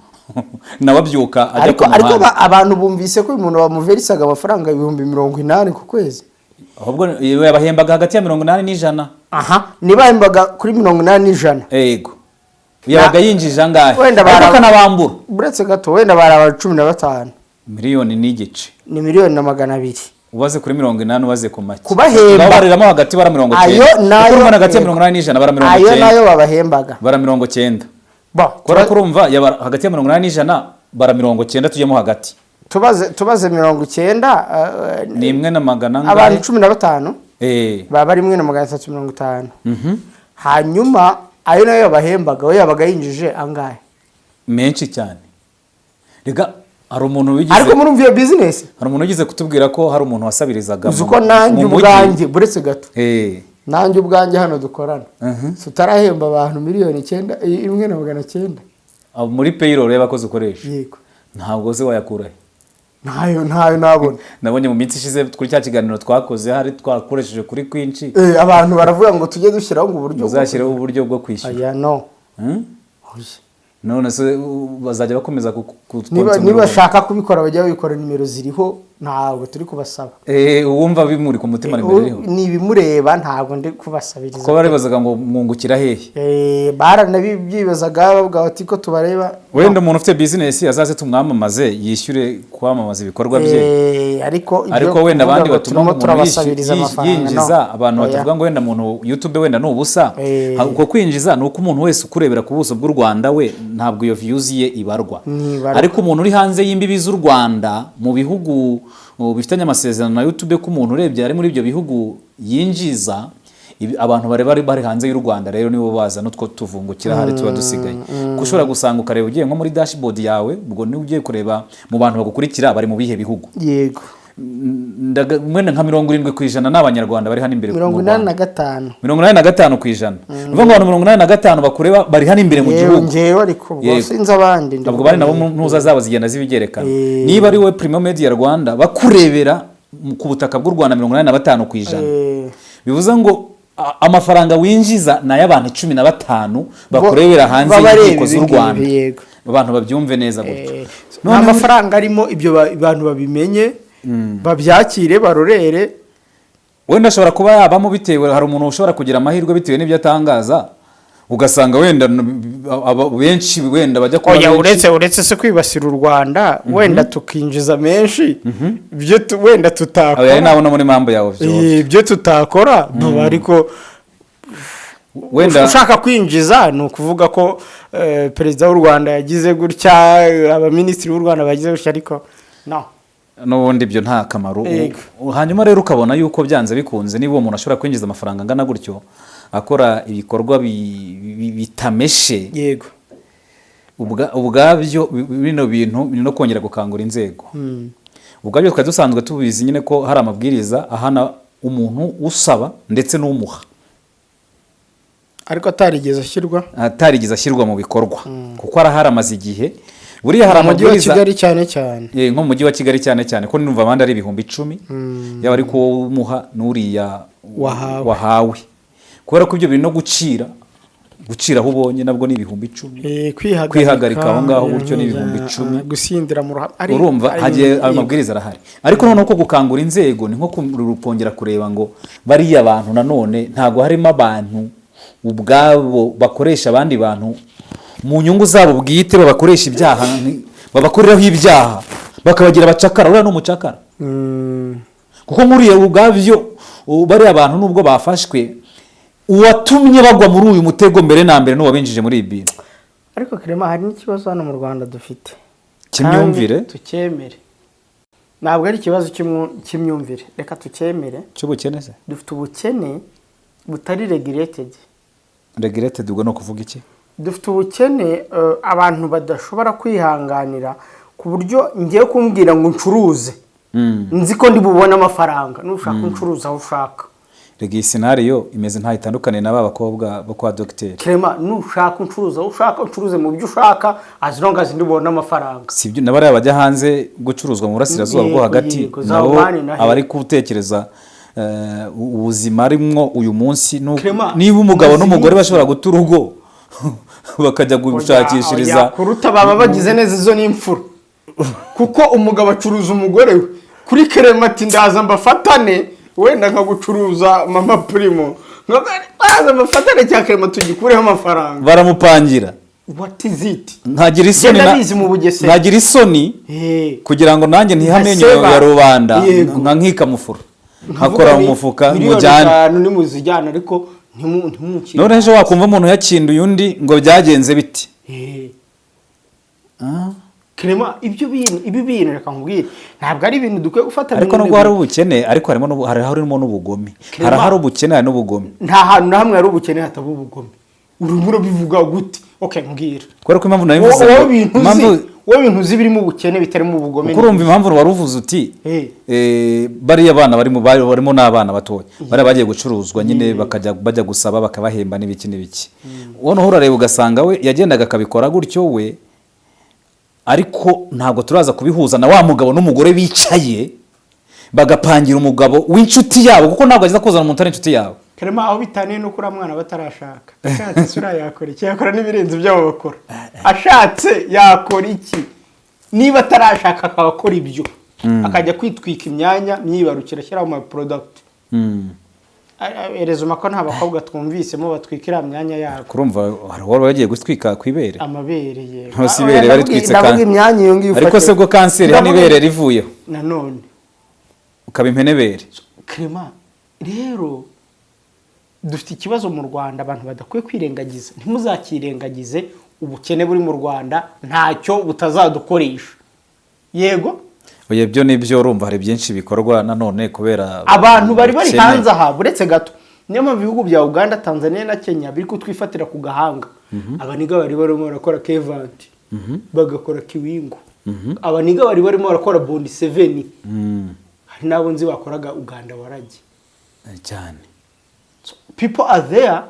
nawe abyuka ajya Ariko ku ariko muhanda. Abantu bumvise ko uyu muntu bamuverisaga amafaranga 80,000 ku kwezi. Ahubwo yabahembaga hagati ya 80 n'ijana. Aha ntibahembaga kuri 80 n'ijana? Yego, yabaga yinjije angahe? Wenda ariko akanabambura. Uretse gato, wenda bari aba 15. 1.5 miliyoni. Ni 1,200,000. Ubaze kuri 80, ubaze ku make. Kubahemba. Ngaho bariramo hagati bara mirongo Ayo cyenda. nayo Kuko urumva hagati ya 80 n'ijana bara mirongo Ayo cyenda. nayo babahembaga. Bara 90. Bo, Kubera ko urumva yaba hagati ya 80 n'ijana, bara 90, tujyemo hagati. Tubaze 90, Ni imwe na magana angahe? Abantu 15 baba ari 1,350,000. Hanyuma ayo nayo babahembaga, we yabaga yinjije angahe? Menshi cyane. Rega hari umuntu wigize Ariko murumva iyo bizinesi. Hari umuntu wigeze kutubwira ko hari umuntu wasabirizaga Uzi ko nanjye mu mujyi. ubwanjye, buretse gato, nanjye ubwanjye hano dukorana tutarahemba abantu 9 miliyoni, 1,900,000. Abo muri payroll y'abakozi ukoresha? Yego. Ntabwo se wayakura he? Ntayo nabona. Nabonye mu minsi ishize kuri cya kiganiro twakoze, hari twakoresheje kuri kwinshi. Abantu baravuga ngo tujye dushyiraho ngo uburyo bwo Muzashyireho uburyo bwo kwishyura. Aya no. Hmm? Oya. None se bazajya bakomeza Niba niba bashaka kubikora bajya babikora, nimero ziriho, ntabwo turi kubasaba. Uwumva bimuri ku mutima, nimero iriho. Ni ibimureba, ntabwo ndi kubasabiriza. Kuko baribazaga ngo mwungukira hehe? Baranabibyibazaga, bavuga bati ko tubareba. Wenda umuntu ufite bizinesi azaze tumwamamaze, yishyure kwamamaza ibikorwa bye. Ariko ibyo Ariko wenda kuvuga abandi ngo batuma turimo ngo umuntu turabasabiriza amafaranga, yinjiza no. abantu Oya. batavuga ngo wenda umuntu YouTube wenda ni ubusa. Uko kwinjiza ni uko umuntu wese ukurebera ku buso bw'u Rwanda, we ntabwo iyo views ye ibarwa. Ntibarwa. Ariko umuntu uri hanze y'imbibi z'u Rwanda, mu bihugu bifitanye amasezerano na YouTube, ko umuntu urebye ari muri ibyo bihugu yinjiza, abantu bari hanze y'u Rwanda rero nibo baza n'utwo tuvungukira hari tuba dusigaye, kuko ushobora gusanga ukareba ugiye nko muri dashboard yawe, ubwo niba ugiye kureba mu bantu bagukurikira bari mu bihe bihugu, mwenda nka 70% ni Abanyarwanda bari hano imbere mu mirongo inani Rwanda. na gatanu. 85%. Ni ukuvuga ngo abantu 85 bakureba bari hano imbere mu Yewe, gihugu. njyewe ariko ubwo Yego. sinzi abandi. Ntabwo bari nabo mu ntuza zabo zigenda zibyerekana. Niba ari wowe Primo Media Rwanda bakurebera ku butaka bw'u Rwanda 85%, bivuze ngo amafaranga winjiza ni ay'abantu 15 bakurebera hanze Baba bareba y'inkiko z'u ibi ngibi, Rwanda. Yego. Abantu babyumve neza gutyo. Nta mafaranga arimo, ibyo abantu babimenye, babyakire, barorere. Wenda ashobora kuba yabamo bitewe, hari umuntu ushobora kugira amahirwe bitewe n'ibyo atangaza, ugasanga wenda benshi wenda bajya kuba Oya, benshi. Uretse se kwibasira u Rwanda, wenda tukinjiza menshi, ibyo wenda Aba tutakora. yari nabona muri mambo yawe byo. Ibyo tutakora ntuba, ariko Wenda ushaka kwinjiza ni ukuvuga ko perezida w'u Rwanda yagize gutya, abaminisitiri b'u Rwanda bagize gutya, ariko no. N'ubundi ibyo nta kamaro. Yego. Hanyuma rero ukabona yuko byanze bikunze, niba uwo muntu ashobora kwinjiza amafaranga angana gutyo akora ibikorwa bitameshe, ubwabyo bino bintu ni no kongera gukangura inzego. Ubwabyo twari dusanzwe tubizi nyine ko hari amabwiriza ahana umuntu usaba ndetse n'umuha. Ariko atarigeze ashyirwa Atarigeze ashyirwa mu bikorwa, kuko arahari amaze igihe. Buriya hari mu mujyi wa amabwiriza Kigali cyane cyane. Nko mu mujyi wa Kigali cyane cyane, ko numva abandi ari 10,000, yaba ari kuwo umuha n'uriya Wahawe. wahawe, kubera ko ibyo bintu no gucira aho ubonye nabwo ni 10,000. Kwihagarika. Kwihagarika aho ngaho gutyo ni 10,000. Gusindira mu ruhame. Urumva hagiye ayo mabwiriza arahari, ariko noneho ko gukangura inzego ni nko kongera kureba ngo bariya bantu nanone ntabwo harimo abantu ubwabo bakoresha abandi bantu mu nyungu zabo bwite, babakoresha ibyaha, babakoreraho ibyaha, bakabagira abacakara. Uriya ni umucakara, kuko nk'uriya ubwabyo bariya bantu nubwo bafashwe, uwatumye bagwa muri uyu mutego mbere na mbere n'uwabinjije muri ibi bintu. Ariko Clement, hari n'ikibazo hano mu Rwanda dufite. Cy'imyumvire? Kandi tucyemere, ntabwo ari ikibazo cy'imyumvire, reka tucyemere. Cy'ubukene se? Dufite ubukene butari regulated. Regulated ubwo ni ukuvuga iki? Dufite ubukene abantu badashobora kwihanganira, ku buryo ngiye kumbwira ngo ncuruze, nzi ko ndi bubone amafaranga, nushaka uncuruza aho ushaka. Rega iyi scenario imeze ntaho itandukaniye na ba bakobwa bo kwa dogiteri. Clement, nushaka uncuruza aho ushaka, ucuruze mu byo ushaka, as long as ndi bubone amafaranga. Si ibyo, na bariya bajya hanze gucuruzwa mu burasirazuba bwo hagati, za nabo Omani na he. abari gutekereza ubuzima arimwo uyu munsi Clement, niba umugabo maze n'umugore iminsi- bashobora guta urugo bakajya gushakishiriza. Oya, kuruta baba bagize neza, izo ni imfura, kuko umugabo acuruza umugore we kuri Clement, ati ndaza mbafatane, wenda nkagucuruza mama Primo, ndaza mbafatane cya Clement tugikureho amafaranga. Baramupangira. What is it? Nkagira isoni Genda bizi mu Bugesera. Nkagira isoni kugira ngo nanjye ntihe amenyo Ntaseba. ya rubanda, nka nkikamufura, nkakora mu mufuka Miliyoni mujyane. 5 nimuzijyana, ariko ntimukire. None ejo wakumva umuntu yakinduye undi ngo byagenze biti? Clement, ibyo bintu, ibi bintu, reka nkubwire, ntabwo ari ibintu dukwiye gufata Ariko mu nubwo hari ubukene, ariko harimo hari harimo n'ubugome. Clement. Hari ahari ubukene, hari n'ubugome. Nta hantu na hamwe hari ubukene hataba ubugome. Urimo urabivuga gute? Okay, mbwira. Kubera ko impamvu nabivuze Wowe ngo- ibintu uzi, impamvu wowe ibintu uzi birimo ubukene bitarimo ubugome. Kuko urumva impamvu wari uvuze uti bariya bana barimo barimo n'abana batoya, bariya bagiye gucuruzwa nyine, bakajya bajya gusaba bakabahemba n'ibiki n'ibiki, noneho urareba ugasanga we yagendaga akabikora gutyo we, ariko ntabwo turaza kubihuza na wa mugabo n'umugore bicaye bagapangira umugabo w'inshuti yabo, kuko ntabwo aza kuzana umuntu utari inshuti yawe. Clement, aho bitaniye nuko uriya mwana batarashaka, ashatse isura yakora iki? Yakora n'ibirenze ibyo abo bakora. Ashatse yakora iki? Niba atarashaka akaba akora ibyo, akajya kwitwika imyanya myibarukiro, ashyiraho ama product, erezuma ko nta bakobwa twumvisemo batwika iriya myanya yabo. Kurumva hari uwari wagiye gutwika ku ibere. Amabere, yego. Hose ibere baritwitse. Ndavuga imyanya iyo ngiyo Ariko ufashe. se bwo kanseri hano ibere rivuyeho, Nanone ukaba impenebere. Clement, rero dufite ikibazo mu Rwanda abantu badakwiye kwirengagiza. Ntimuzakirengagize. Ubukene buri mu Rwanda ntacyo butazadukoresha, yego. Oya, ibyo ni byo, urumva hari byinshi bikorwa nanone kubera Abantu bari ubukene. hanze aha, buretse gato, niyo mpamvu ibihugu bya Uganda, Tanzania na Kenya biri kutwifatira ku gahanga. Abaniga bari barimo barakora kevanti, bagakora kiwingo, abaniga bari barimo barakora Bond seven. Hari n'abo nzi bakoraga Uganda waragi. Cyane. People are there,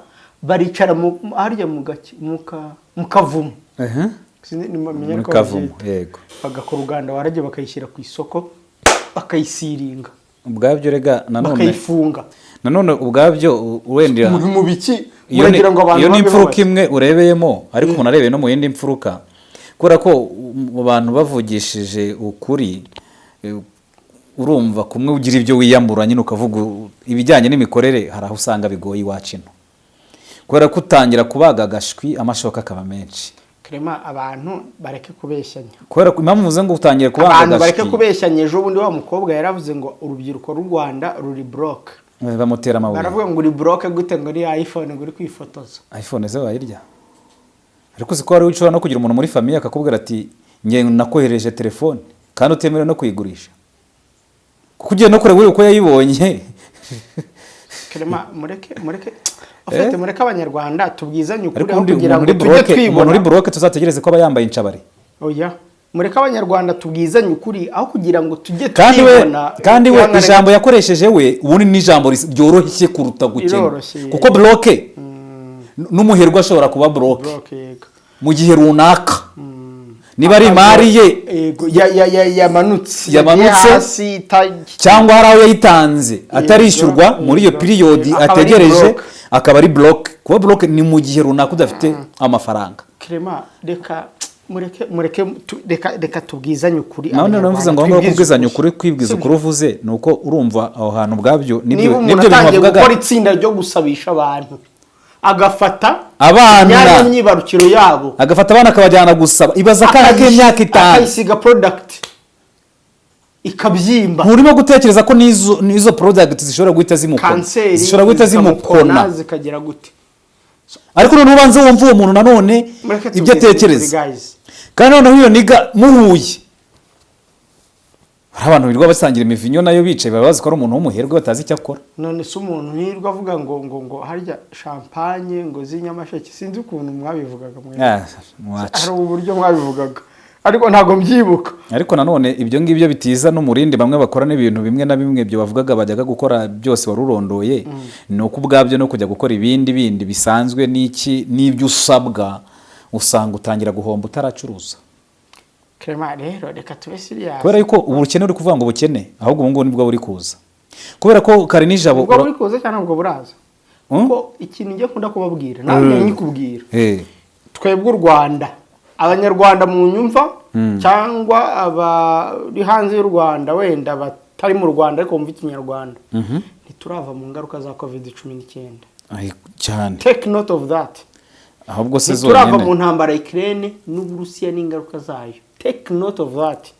baricara harya mu gake mu Kavumu. Sinzi nimamenya Muri ko Kavumu. babyita. Yego. Bagakora Uganda warage, bakayishyira ku isoko, bakayisiringa, Ubwabyo rega nanone bakayifunga. Nanone ubwabyo wenda Muri mu biki? Iyo ni Muragira ngo abantu iyo ni babeho imfuruka bate? imwe urebeyemo, ariko umuntu arebeye no mu yindi mfuruka, kubera ko mu bantu bavugishije ukuri, urumva kumwe ugira ibyo wiyambura nyine, ukavuga ibijyanye n'imikorere, hari aho usanga bigoye iwacu ino, kubera ko utangira kubaga agashwi amashoka akaba menshi. Clement, abantu bareke kubeshyanya. Kubera ko impamvu mvuze ngo utangiye kubaga Abantu bareke agashwi, kubeshyanya. Ejo bundi wa mukobwa yaravuze ngo urubyiruko rw'u Rwanda ruri broke. Bamutera amabuye. Baravuga ngo uri broke gute, ngo ni iPhone ngo uri kwifotoza? iPhone ze wayirya, ariko uzi ko wari ushobora no kugira umuntu muri famille akakubwira ati nge nakohereje telefone, kandi utemerewe no kuyigurisha, kuko ugiye no kureba uri uko yayibonye. Clement, mureke ufite, mureke Abanyarwanda tubwizanye ukuri, Ariko aho ubundi kugira umuntu ngo uri tujye broke, umuntu uri twibona. broke tuzategereze ko aba yambaye incabari. Oya, mureke Abanyarwanda tubwizanye ukuri, aho kugira ngo tujye Kandi we twibona. kandi we Ihangane. ijambo yakoresheje we ubundi ni ijambo ryoroshye kuruta gukena. Iroroshye, yego. Kuko broke n'umuherwe ashobora kuba broke Broke, yego. mu gihe runaka, niba ari imari ye Yego, yamanutse. Yamanutse. Yagiye hasi cyangwa hari aho yayitanze atarishyurwa muri iyo période Akaba ari ategereje, broke. akaba ari broke. Kuba broke ni mu gihe runaka udafite amafaranga. Clement, reka mureke mureke reka tubwizanye ukuri. Nawe none mvuze ngo aho ngaho Abanyarwanda, kubwizanya twibwize ukuri, kwibwiza ukuri uvuze ni uko urumva aho hantu ubwabyo nibyo Niba umuntu nibyo bintu atangiye wavugaga. gukora itsinda ryo gusabisha abantu, agafata Abana. imyanya myibarukiro yabo, Agafata abana akabajyana gusaba, ibaza akana k'imyaka 5, akayisiga product ikabyimba. Nturimo gutekereza ko n'izo product zishobora guhita zimukona? Kanseri Zishobora guhita zikamukona, zimukona. zikagera gute? Ariko noneho ubanze wumva uwo muntu nanone Mureke ibyo tubwire atekereza. Guys. Kandi noneho iyo nigga muhuye, hari abantu birirwa basangira imivinyo nayo bicaye, baba bazi ko ari umuntu w'umuherwe batazi icyo akora. None se umuntu ntirwa avuga ngo harya champagne ngo z'inyamasheke? Sinzi ukuntu mwabivugaga mwe. Ah, mwaca. Hari uburyo mwabivugaga, ariko ntabwo mbyibuka. Ariko nanone ibyo ngibyo bitiza n'umurindi bamwe bakora n'ibintu bimwe na bimwe, ibyo bavugaga bajyaga gukora byose wari urondoye, ni uko ubwabyo no kujya gukora ibindi bindi bisanzwe n'iki n'ibyo usabwa, usanga utangira guhomba utaracuruza. Clement, rero reka tube serious. Kubera yuko ubukene uri kuvuga ngo ubukene, ahubwo ubu ngubu nibwo buri kuza, kubera ko kare nijabo Ubwo buri kuza cyangwa ntabwo buraza? Kuko ikintu njye nkunda kubabwira, nawe nkikubwira, twebwe u Rwanda, Abanyarwanda mu nyumva cyangwa abari hanze y'u Rwanda, wenda batari mu Rwanda ariko bumva Ikinyarwanda, ntiturava mu ngaruka za COVID-19. Ay, cyane. Take note of that. Ahubwo se Ntiturava mu zonyine ntambara ya Ukraine n'Uburusiya n'ingaruka zayo. Take note of that.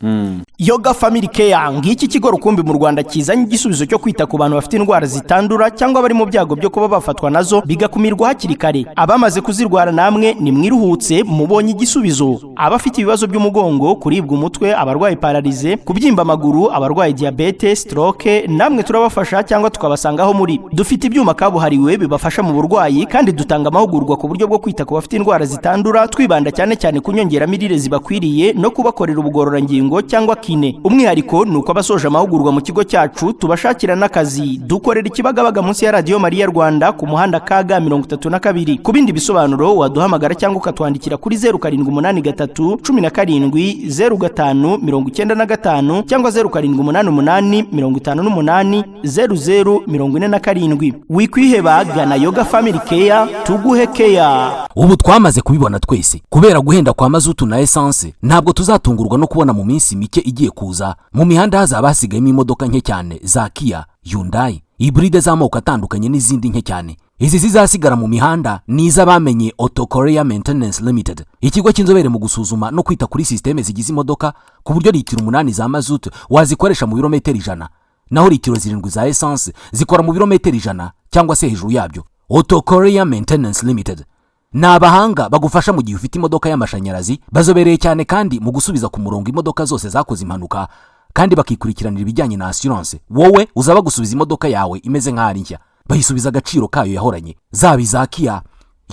Yoga Family Care, ngiki kigo rukumbi mu Rwanda kizanye igisubizo cyo kwita ku bantu bafite indwara zitandura cyangwa bari mu byago byo kuba bafatwa nazo, bigakumirwa hakiri kare. Abamaze kuzirwara namwe nimwiruhutse, mubonye igisubizo. Abafite ibibazo by'umugongo, kuribwa umutwe, abarwaye paralysé, kubyimba amaguru, abarwaye diyabete, stroke, namwe turabafasha cyangwa tukabasanga aho muri. Dufite ibyuma kabuhariwe bibafasha mu burwayi, kandi dutanga amahugurwa ku buryo bwo kwita ku bafite indwara zitandura, twibanda cyane cyane ku nyongeramirire zibakwiriye no kubakorera ubugororangingo cyangwa kiné. Umwihariko ni uko abasoje amahugurwa mu kigo cyacu tubashakira n'akazi. Dukorera i Kibagabaga, munsi ya Radiyo Mariya Rwanda, ku muhanda KG 32. Ku bindi bisobanuro waduhamagara cyangwa ukatwandikira kuri 0783 17 05 95 cyangwa 0788 58 00 47. Wikwiheba, gana Yoga Family Care tuguhe keya. Ubu twamaze kubibona twese, kubera guhenda kwa mazutu na essence, ntabwo tuzatungurwa no kubona mu minsi mike igiye kuza mu mihanda hazaba hasigayemo imodoka nke cyane za Kia, Hyundai, hybride z'amoko atandukanye n'izindi nke cyane. Izi zizasigara mu mihanda ni iz'abamenye Auto Korea Maintenance Limited, ikigo cy'inzobere mu gusuzuma no kwita kuri sisiteme zigize imodoka, ku buryo litiro 8 za mazutu wazikoresha mu birometero 100, naho litiro 7 za essence zikora mu birometero 100 cyangwa se hejuru yabyo. Auto Korea Maintenance Limited ni abahanga bagufasha mu gihe ufite imodoka y'amashanyarazi. Bazobereye cyane kandi mu gusubiza ku murongo imodoka zose zakoze impanuka, kandi bakikurikiranira ibijyanye na assurance. Wowe uzaba gusubiza imodoka yawe imeze nk'aho ari nshya, bayisubiza agaciro kayo yahoranye, zaba iza Kia,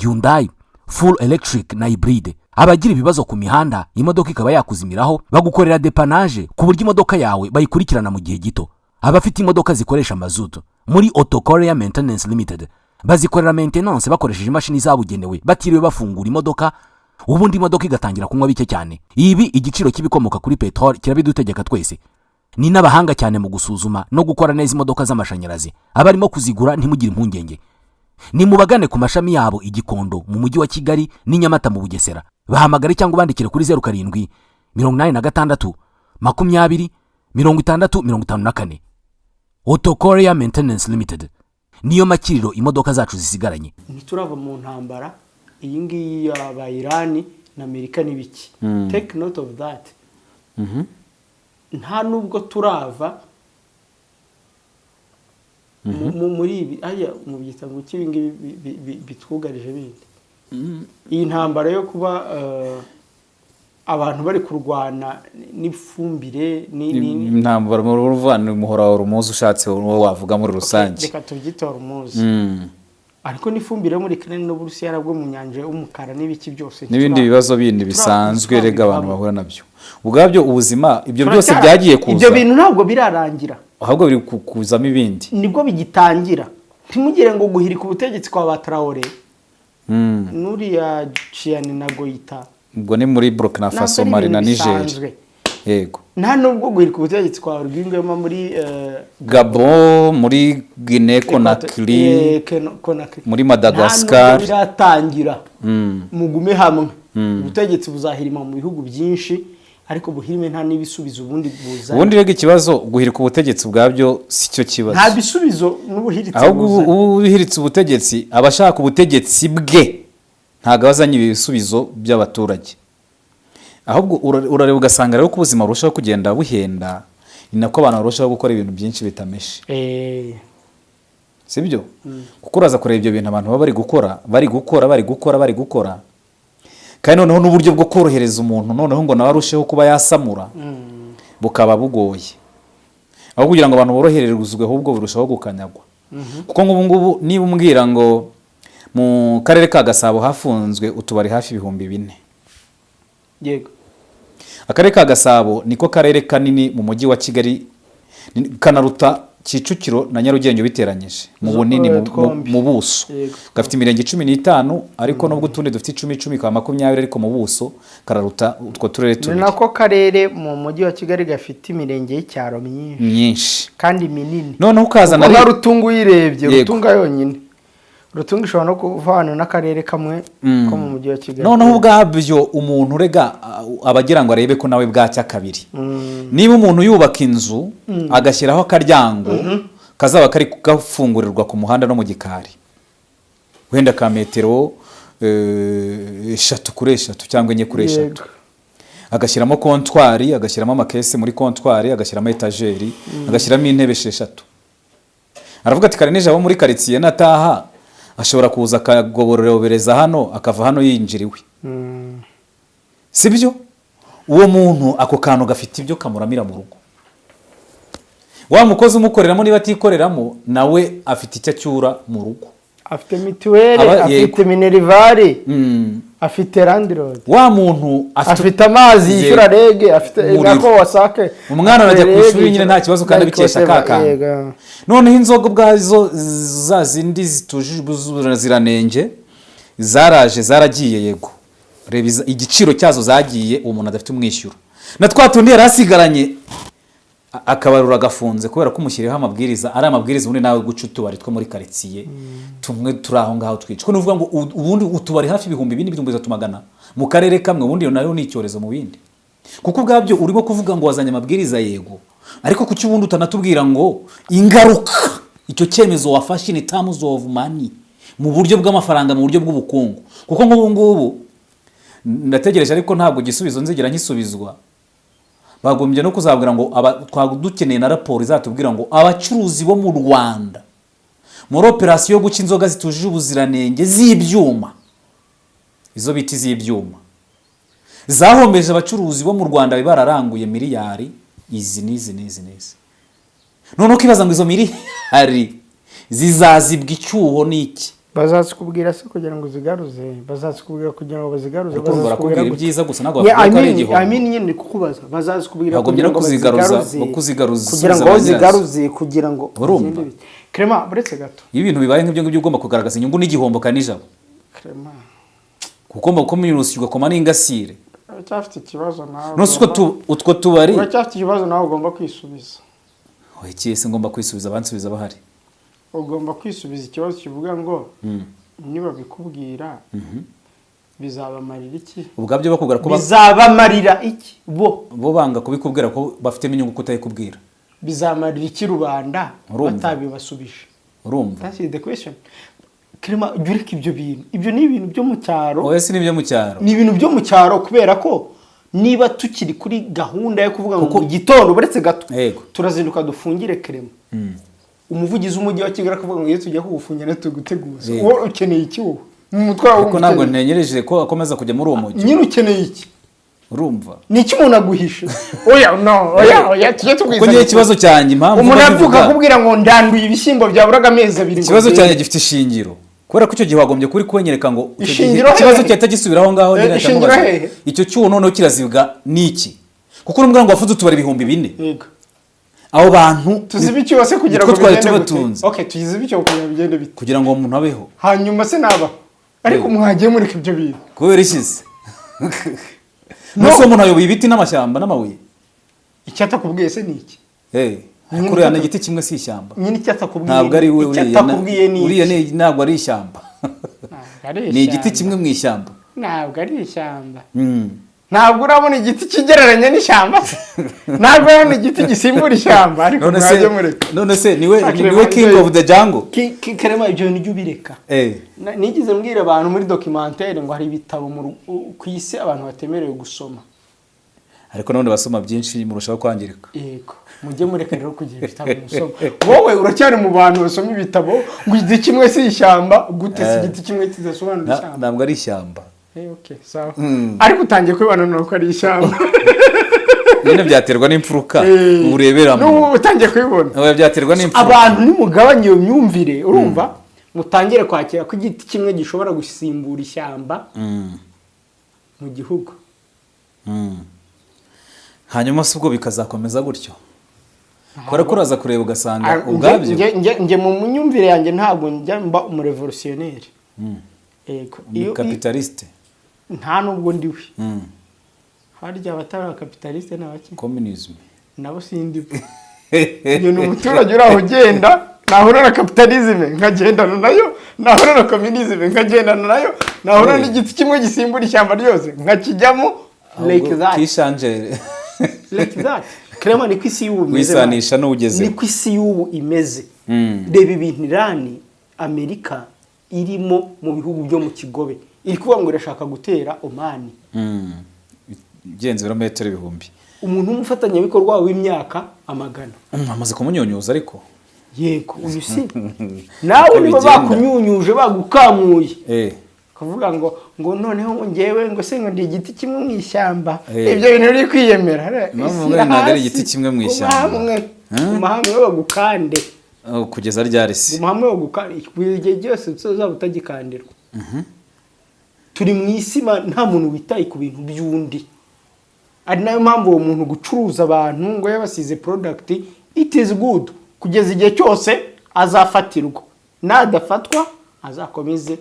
Hyundai, full electric na hybride. Abagira ibibazo ku mihanda, imodoka ikaba yakuzimiraho, bagukorera dépannage ku buryo imodoka yawe bayikurikirana mu gihe gito. Abafite imodoka zikoresha mazutu, muri Auto Korea Maintenance Limited bazikorera maintenance bakoresheje imashini zabugenewe, batiriwe bafungura imodoka, ubundi imodoka igatangira kunywa bike cyane. Ibi igiciro cy'ibikomoka kuri peteroli kirabidutegeka twese. Ni n'abahanga cyane mu gusuzuma no gukora neza imodoka z'amashanyarazi. Abarimo kuzigura, ntimugire impungenge, ni mubagane ku mashami yabo i Gikondo mu Mujyi wa Kigali n'i Nyamata mu Bugesera. Bahamagare cyangwa ubandikire kuri 0786 20 60 54. Auto Korea Maintenance Limited niyo makiriro imodoka zacu zisigaranye. Ntiturava mu ntambara iyi ngiyi yaba Irani na Amerika n'ibiki. Take note of that. Nta nubwo turava muri ibi hariya mubyita ngo iki, ibi ngibi bitwugarije bindi, iyi ntambara yo kuba abantu bari kurwana n'ifumbire Intambara mu ruvana umuhora wa Hormuz, ushatse uwo wavuga muri rusange. Reka tubyite Hormuz, ariko n'ifumbire yo muri Ukraine n'Uburusiya nabwo mu nyanja y'umukara n'ibiki byose. N'ibindi bibazo bindi bisanzwe rega abantu bahura nabyo ubwabyo, ubuzima, ibyo byose byagiye kuza. Ibyo bintu ntabwo birarangira. Ahubwo biri kuzamo ibindi. Nibwo bigitangira. Ntimugire ngo guhirika ubutegetsi kwa ba Traore n'uriya Tchiani na Goïta, Ubwo ni muri Burkina ntabwo Faso, ari Mali na ibintu Niger. bisanzwe. Yego. Nta nubwo guhirika ubutegetsi kwa Rwingwema muri Gabon, muri Guinea Conakry, Conakry. muri Madagascar. Nta nubwo biratangira. Mugume hamwe, ubutegetsi buzahirima mu bihugu byinshi, ariko buhirime nta n'ibisubizo ubundi buzana. Ubundi rega ikibazo, guhirika ubutegetsi ubwabyo si cyo kibazo. Nta bisubizo n'ubuhiritse Ahubwo buzana. Ubu uhiritse ubutegetsi, aba ashaka ubutegetsi bwe, ntabwo aba azanye ibisubizo by'abaturage. Ahubwo urareba ugasanga rero ko ubuzima burushaho kugenda buhenda, ni nako abantu barushaho gukora ibintu byinshi bitameshe. Sibyo? Kuko uraza kureba ibyo bintu abantu baba bari gukora, bari gukora, bari gukora, bari gukora, kandi noneho n'uburyo bwo korohereza umuntu noneho ngo nawe arusheho kuba yasamura bukaba bugoye. Aho kugira ngo abantu boroherezwe, ahubwo burushaho gukanyagwa. Kuko nk'ubu ngubu niba umbwira ngo mu karere ka Gasabo hafunzwe utubari hafi 4000, Akarere ka Gasabo niko karere kanini mu mujyi wa Kigali, kanaruta Kicukiro na Nyarugenge biteranyije mu bunini, Twombi. mu buso. Gafite imirenge 15, ariko nubwo utundi dufite 10 10 ka 20, ariko mu buso kararuta utwo turere Ni tubiri. nako karere mu mujyi wa Kigali gafite imirenge y'icyaro myinshi Myinshi. kandi minini. Noneho ukazana Kuko nka Rutunga uyirebye, Rutunga yonyine, Rutunga ishobora no kuvana n'akarere kamwe ko mu mujyi wa Kigali. Noneho ubwabyo umuntu urega aba agira ngo arebe ko nawe bwacya kabiri. Niba umuntu yubaka inzu agashyiraho akaryango kazaba kari gafungurirwa ku muhanda no mu gikari, wenda ka metero 3 kuri 3 cyangwa 4 kuri 3, agashyiramo comptoir, agashyiramo amakese muri comptoir, agashyiramo étagère, agashyiramo intebe 6, aravuga ati: "Kare nijabo muri karitsiye nataha ashobora kuza akagoborobereza hano, akava hano yinjira iwe." Sibyo? Uwo muntu ako kantu gafite ibyo kamuramira mu rugo. Wa mukozi umukoreramo, niba atikoreramo, nawe afite icyo acyura mu rugo. Afite mituweli, afite minerval, afite landlord, Wa muntu afite amazi yishyura REG, afite Umuriro. nako WASAC. Umwana arajya ku REG ishuri nyine nta kibazo, kandi abikesha ka kantu. Noneho inzoga ubwazo za zindi zitujuje ubuziranenge zaraje, zaragiye. Yego, reba igiciro cyazo zagiye, uwo muntu adafite umwishyura, na twa tundi yari asigaranye akabarura agafunze kubera ko umushyiriyeho amabwiriza. Ari amabwiriza ubundi nawe guca utubari two muri karitsiye tumwe turi aho ngaho twica, ko ni ukuvuga ngo ubundi utubari hafi 4000, 3,300 mu karere kamwe, ubundi iyo nayo ni icyorezo mu bindi. Kuko ubwabyo urimo kuvuga ngo wazanye amabwiriza, yego, ariko kuki ubundi utanatubwira ngo ingaruka icyo cyemezo wafashe in terms of money, mu buryo bw'amafaranga, mu buryo bw'ubukungu? Kuko nk'ubu ngubu ndategereje, ariko ntabwo igisubizo nzigera nkisubizwa. Bagombye no kuzabwira ngo twaba dukeneye na raporo izatubwira ngo abacuruzi bo mu Rwanda muri operasiyo yo guca inzoga zitujuje ubuziranenge z'ibyuma, izo bita iz'ibyuma, zahombeje abacuruzi bo mu Rwanda bari bararanguye miliyari izi n'izi n'izi n'izi. Noneho ukibaza ngo izo miliyari zizazibwa icyuho n'iki? Bazazikubwira se kugira ngo uzigaruze? Bazazikubwira kugira ngo bazigaruze? Ariko urumva Bazazikubwira barakubwira gute? ibyiza gusa, ntabwo Yeah, bakubwira ko ari I mean- igihombo. I mean, nyine ni kukubaza, bazazikubwira Bagombye kugira no ngo kuzigaruza, bazigaruze, kuzigaruza, kugira ngo ba nyirazo. bazigaruze, kugira ngo Urumva? bigende bite? Clement, uretse gato. Iyo ibintu bibaye nk'ibyo ngibyo, ugomba kugaragaza inyungu n'igihombo kandi nijabo, Clement, kuko ugomba gukoma inusi, ugakoma n'ingasire. Uracyafite ikibazo nawe. None se utwo tubari Uracyafite ikibazo nawe, ugomba kwisubiza. Oya, iki se ngomba kwisubiza? Abansubiza bahari. Ugomba kwisubiza ikibazo kivuga ngo niba bikubwira bizabamarira iki? Ubwabyo bakubwira ko Bizabamarira iki bo? Bo banga kubikubwira ko bafitemo inyungu kutayikubwira. Bizamarira iki rubanda Urumva? batabibasubije? Urumva? That's the question. Clement, jya ureka ibyo bintu, ibyo ni ibintu byo mu cyaro. Oya, si n'ibyo mu cyaro. Ni ibintu byo mu cyaro, kubera ko niba tukiri kuri gahunda yo kuvuga ngo mu gitondo, uretse gato, turazinduka dufungire Clement, umuvugizi w'umujyi wa Kigali akavuga ngo iyo tugiye kugufungira tuguteguza, wowe ukeneye iki? Wowe mu mutwe wawe Ariko ntabwo ukeneye- ntegereje ko akomeza kujya muri uwo mujyi. Nyine ukeneye iki? Urumva? Ni iki umuntu aguhishe? Oya, no, oya, oya, tujye Kuko tubwizanya. ngewe ikibazo cyanjye, impamvu Umuntu mba abyuka mbivuga- akubwira ngo ndanduye ibishyimbo byaburaga amezi 2 ngo Ikibazo byere. cyanjye gifite ishingiro, kubera ko icyo gihe wagombye kuri kwenyereka ngo icyo gihe Ishingiro ikibazo hehe? cyahita gisubira aho ngaho nyine, Ishingiro ahita amubaza. hehe? Icyo cyuho noneho kirazibwa n'iki? Kuko urumva ngo wafunze utubari 4000. Abo bantu Tuzibe icyuho se kugira nitwo ngo twari bigende gute? tubatunze. Okay, tuzibe icyuho kugira ngo bigende bite? Kugira ngo uwo muntu abeho. Hanyuma se naba ariko mwagiye mureka ibyo bintu? Kubera ishize none se uwo muntu ayoboye ibiti n'amashyamba n'amabuye? Icyo atakubwiye se ni iki? Ariko Nyine uriya ni igiti kimwe, si ishyamba. Nyine icyo atakubwiye Ntabwo ari we. icyo Uriya atakubwiye ni uriya iki? ntabwo ari ishyamba. Ntabwo ari Ni igiti ishyamba. kimwe mu ishyamba. Ntabwo ari ishyamba. Ntabwo urabona igiti kigereranya n'ishyamba se? Ntabwo urabona igiti gisimbura ishyamba? Ariko None se mwajye mureka. None se niwe Shakira niwe Imana king ibyo- of the jungle? Karema, ibyo bintu ujye ubireka. Nigeze mbwira abantu muri documentaire ngo hari ibitabo ku isi abantu batemerewe gusoma. Ariko none basoma byinshi murushaho kwangirika. Yego. Mujye mureka rero kugira ibitabo musoma. Wowe uracyari mu bantu basoma ibitabo ngo igiti kimwe si ishyamba. Gute si igiti kimwe kidasobanura ishyamba? Ntabwo ari ishyamba. Okay, sawa, ariko utangiye kubibona nuko ari ishyamba. Nyine byaterwa n'imfuruka ureberamo. N'ubu utangiye kubibona. Oya, byaterwa n'imfuruka. Abantu nimugabanye iyo myumvire, urumva, mutangire kwakira ko igiti kimwe gishobora gusimbura ishyamba mu gihugu. Hanyuma si ubwo bikazakomeza gutyo, kubera ko uraza kureba ugasanga Ah, ubwabyo nge mu myumvire yanjye ntabwo njya mba umurevolutionneri. Yego. Ni capitaliste. Nta nubwo ndiwe. Harya abatari abakapitaliste ni abaki? Communism. Nabo sindiwe. Njye ni umuturage uri aho ugenda, nahura na capitalisme nkagendana nayo, nahura na communisme nkagendana nayo, nahura n'igiti kimwe gisimbura ishyamba ryose nkakijyamo, like Ahubwo that. kishanje. Like that. Clement, niko isi y'ubu imeze. Wisanisha n'ugezeho. Niko isi y'ubu imeze. Reba ibintu Irani, Amerika irimo mu bihugu byo mu Kigobe, iri kuvuga ngo irashaka gutera Omani. Igenze ibirometero ibihumbi. Umuntu w'umufatanyabikorwa w'imyaka amagana. Amaze kumunyunyuza ariko. Yego, uyu si nawe Uko niba bigenda. bakunyunyuje, bagukamuye, kuvuga ngo noneho ngo ngewe ngo se ngo ndi igiti kimwe mu ishyamba. Ibyo bintu uri kwiyemera. Impamvu Isi mvuga ntabwo ari hasi. igiti kimwe mu ishyamba. Guma hamwe. Guma hamwe bagukande. Oh, kugeza ryari se? Guma hamwe bagukande kugeza igihe cyose uzaba utagikandirwa. Turi mu isi nta muntu witaye ku bintu by'undi, ari nayo mpamvu uwo muntu gucuruza abantu ngo yabasize product, it is good kugeza igihe cyose azafatirwa. Nadafatwa azakomeze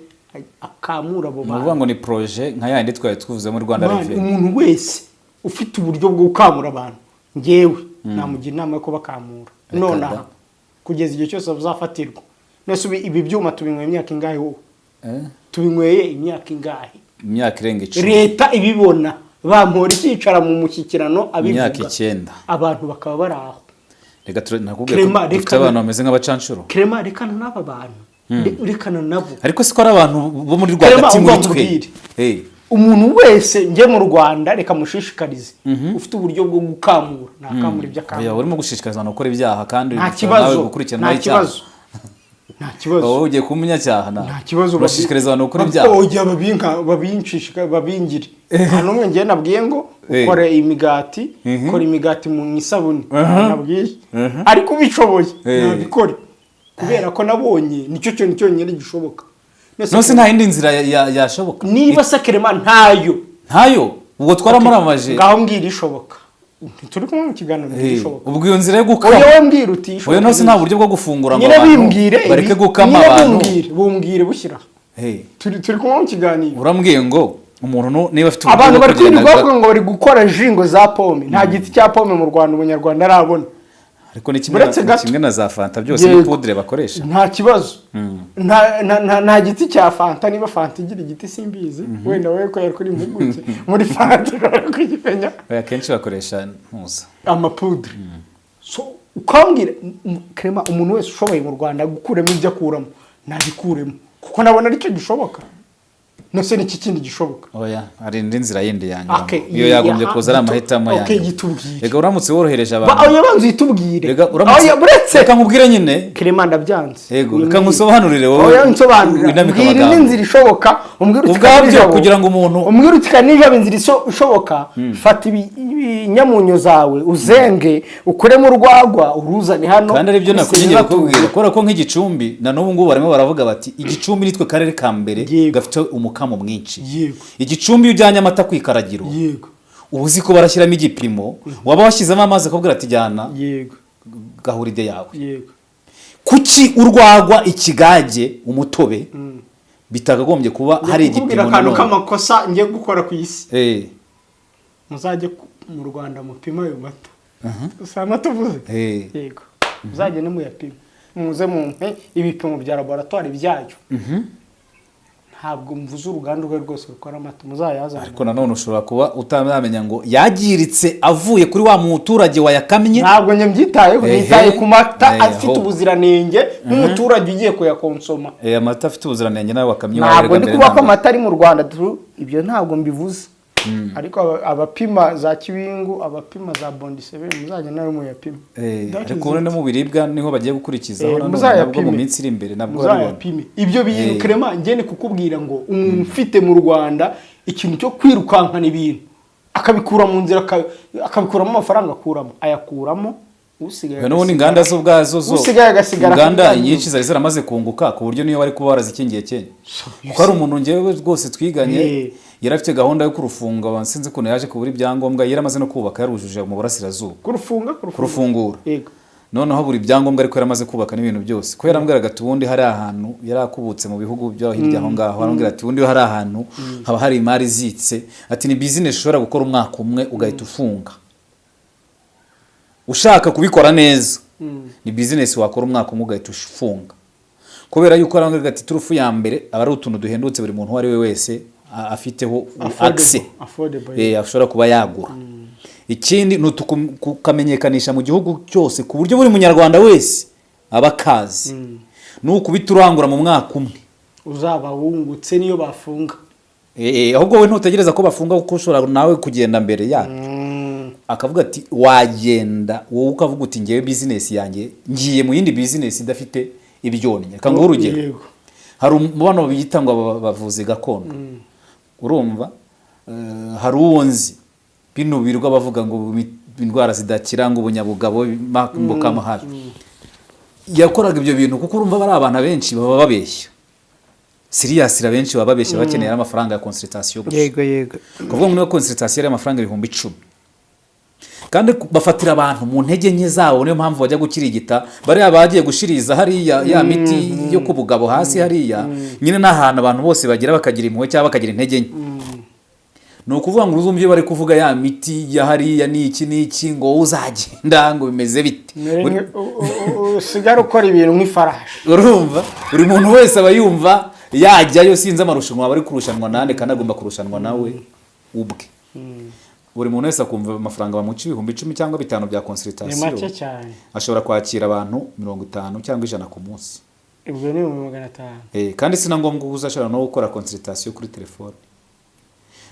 akamura abo Ni ukuvuga bantu. ngo ni projet nka yandi twari tuvuze muri Rwanda Man, Revenue. umuntu wese ufite uburyo bwo gukamura abantu, ngewe namugira inama yo kubakamura Reka nonaha da. kugeza igihe cyose bazafatirwa. Nese ibi byuma tubinyweye imyaka ingahe wowe? Eh? Tubinyweye imyaka ingahe? Imyaka irenga 10. Leta ibibona, bampora ikicara mu mushyikirano abivuga. Imyaka 9. Abantu bakaba bari aho. Reka nakubwiye ko Clement, dufite reka abantu bameze nk'abacanshuro. Clement, rekana n'aba bantu. Rekana nabo. Ariko siko ari abantu bo muri Clement, rwagati umva muri twe. nkubwire. Umuntu wese njye mu Rwanda, reka mushishikarize, ufite uburyo bwo gukamura nakamura ibyo Oya, akamura. urimo gushishikariza abantu gukora ibyaha kandi Nta nawe kibazo. gukurikirana Nta icyaha. kibazo, nta kibazo. Wowe ugiye kuba umunyacyaha nawe. Nta kibazo. Urashishikariza abantu gukora ibyaha. Oya, babinka babinshishika babingire. Nta n'umwe ngiye nabwiye ngo ukore imigati, ukora imigati mu isabune, nabwiye. Ariko ubishoboye nabikore, kubera ko nabonye nicyo kintu cyonyine gishoboka. Nose nta yindi nzira yashoboka? Niba se Clement ntayo? Ntayo, ubwo twaramuramaje. Ngaho mbwira ishoboka. Turi kumwe mu kiganiro, mbwira ishoboka. Ubwo iyo nzira yo gukama. Oya, wowe mbwira uti ishoboka. Oya, nose nta buryo bwo gufungura ngo Nyine abantu bimbwire bareke gukama nyine abantu? Bumbwire bushyira. Turi kumwe mu kiganiro. Urambwiye ngo umuntu niba afite uburyo Abantu bwo bari kugenda kwirirwa bavuga ngo bari gukora jus ngo za pomme. Nta giti cya pomme mu Rwanda umunyarwanda arabona. Ariko ni kimwe Uretse ni gato. kimwe na za Fanta, byose ni Yego. poudre bakoresha. Nta kibazo. Nta giti cya Fanta. Niba Fanta igira igiti simbizi, wenda wowe ko yari kuri impuguke muri Fanta ushobora kuyimenya. Oya, akenshi bakoresha ntuza. Amapoudre. So ukambwira Clement, umuntu wese ushoboye mu Rwanda gukuramo ibyo akuramo nabikuremo, kuko nabona aricyo gishoboka. Nose ni iki kindi gishoboka? Oya, hari indi nzira yindi yanyuramo. Okay, Iyo yagombye kuza ari amahitamo okay, yanyu. yitubwire. Reka, uramutse worohereje abantu. Oya, banza uyitubwire. Reka, uramutse. Oya, buretse. Reka nkubwire nyine. Clement, ndabyanze. Yego, Ni reka mbwire. nkusobanurire wowe. Oya, nsobanurira. Winamike Mbwira indi amagambo. nzira ishoboka, umbwire uti Ubwabyo, Karinijabo. kugira ngo umuntu- Umbwire uti Karinijabo, inzira ishoboka, fata ibinyamunyo zawe uzenge, ukuremo urwagwa, uruzane hano. Kandi aribyo nakugiye Bisenga kukubwira, kubera ko nk'igicumbi na n'ubu ngubu barimo baravuga bati Igicumbi nitwe karere ka mbere gafite umukamo mwinshi. Igicumbi, iyo ujyanye amata ku ikaragiro, uba uzi ko barashyiramo igipimo, waba washyizemo amazi akabwira ati jyana gahuride yawe. Kuki urwagwa, ikigage, umutobe bitakagombye kuba hari Kukubwira igipimo akantu nanone? k'amakosa ngiye gukora ku isi. Muzajye mu Rwanda mupima ayo mata. Si amata uvuze? Yego, muzagende muyapime, muze mumpe ibipimo bya laboratwari byayo. Ntabwo mvuze uruganda urwo ari rwose rukora amata, muzayazane. Ariko nanone ushobora kuba utamenya ngo yagiritse avuye kuri wa muturage wayakamye. Ntabwo njye mbyitayeho. Nitaye ku mata afite ahubwo. ubuziranenge nk'umuturage ugiye kuyakonsoma. Amata afite ubuziranenge nawe wakamye Ntabwo waherega ndi mbere kuvuga na ko mbere. amata ari mu Rwanda ibyo ntabwo mbivuze. Ariko abapima za Kibingu, abapima za Bondisebe, muzajya nawe muyapime. That is Ariko ubundi it. no mu biribwa niho bagiye gukurikizaho, nanone nabwo Muzayapime. mu minsi iri imbere nabwo urabibona. Muzayapime ibyo bintu. Clement, njye ni kukubwira ngo umuntu ufite mu Rwanda ikintu cyo kwirukankana ibintu akabikura mu nzira, akabikuramo amafaranga, akuramo, ayakuramo, usigaye N'ubundi inganda zo ubwazo zo Usigaye agasigara inganda ku nyinshi zari zaramaze kunguka, ku buryo niyo bari kuba warazikingiye Kenya, kuko hari umuntu ngewe rwose twiganye yari afite gahunda yo kurufunga. Sinzi ukuntu yaje kubura ibyangombwa, yari amaze no kubaka, yarujuje mu burasirazuba. Kurufunga, kurufunga. Kurufungura. Noneho buri byangombwa, ariko yaramaze kubaka n'ibintu byose, ko yarambwiraga ati ubundi hari ahantu yari akubutse mu bihugu byo hirya aho ngaho, arambwira ati ubundi hari ahantu haba hari imari izitse, ati ni business ushobora gukora umwaka umwe ugahita ufunga. Ushaka kubikora neza, ni business wakora umwaka umwe ugahita ufunga, kubera yuko arambwira ati turufu ya mbere aba ari utuntu duhendutse, buri muntu uwo ari we wese afiteho access. Affordable. Ashobora kuba yagura. Ikindi ni ukamenyekanisha mu gihugu cyose, ku buryo buri munyarwanda wese aba akazi. Ni ukubita urangura mu mwaka umwe. Uzaba wungutse niyo bafunga. Ahubwo wowe ntutegereza ko bafunga, kuko ushobora nawe kugenda mbere yabyo. Akavuga ati wagenda wowe ukavuga uti ngewe business yanjye ngiye mu yindi business idafite ibyonnyi. Reka nguhe urugero. Hari umubano bita ngo bavuzi gakondo, urumva, hari uwo nzi bino birirwa bavuga ngo indwara zidakira, ngo ubunyabugabo mbukamuhabi. Yakoraga ibyo bintu kuko urumva bari abantu benshi baba babeshya siriyasira, benshi baba babeshya, bakeneye amafaranga ya consultation gusa. yego yego Kuvuga ngo niba consultation yari amafaranga 10,000, kandi bafatira abantu mu ntege nke zabo, niyo mpamvu bajya gukirigita bariya bagiye gushiriza hariya ya miti yo ku bugabo hasi hariya nyine, ni ahantu abantu bose bagira bakagira impuhwe cyangwa bakagira intege nke. Ni ukuvuga ngo uzumve iyo bari kuvuga ya miti ya hariya ni iki n'iki, ngo uzagenda ngo bimeze bite. Usigare ukora ibintu nk'ifarashi. Urumva buri muntu wese aba yumva yajyayo. Sinzi amarushanwa aba ari kurushanwa nande, kandi agomba kurushanwa nawe ubwe. Buri muntu wese akumva amafaranga bamuca 10,000 cyangwa 5,000 bya Ni consultation make cyane. ashobora kwakira abantu 50 cyangwa 100 ku munsi. Ubwo ni 500,000. Kandi si na ngombwa uza, ashobora no gukora consultation kuri telefone.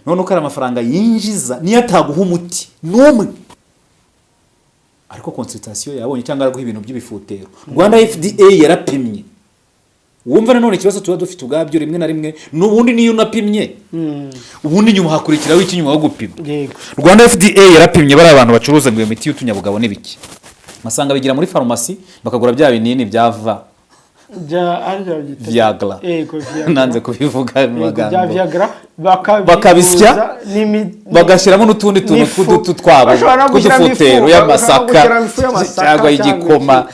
None uko ari amafaranga yinjiza, niyo ataguha umuti n'umwe, ariko consultation yabonye cyangwa araguha ibintu by'ibifutero. Rwanda FDA yarapimye. Wumva nanone ikibazo tuba dufite ubwabyo rimwe na rimwe, n'ubundi niyo unapimye, ubundi nyuma hakurikiraho iki nyuma yo gupima? Rwanda FDA yarapimye bariya abantu bacuruza ngo iyo miti y'utunyabugabo n'ibiki, masanga bigira muri farumasi bakagura bya binini byava Bya arya byita Viagra. Yego, Viagra. Nanze kubivuga mu Yego, bya magambo. Viagra. Bakabisya, bagashyiramo n'utundi tuntu N'ifu. tw'udutu twabo, Bashobora no gushyiramo ifu, tw'udufutero bashobora no y'amasaka gushyiramo ifu y'amasaka cyangwa cyangwa y'igikoma,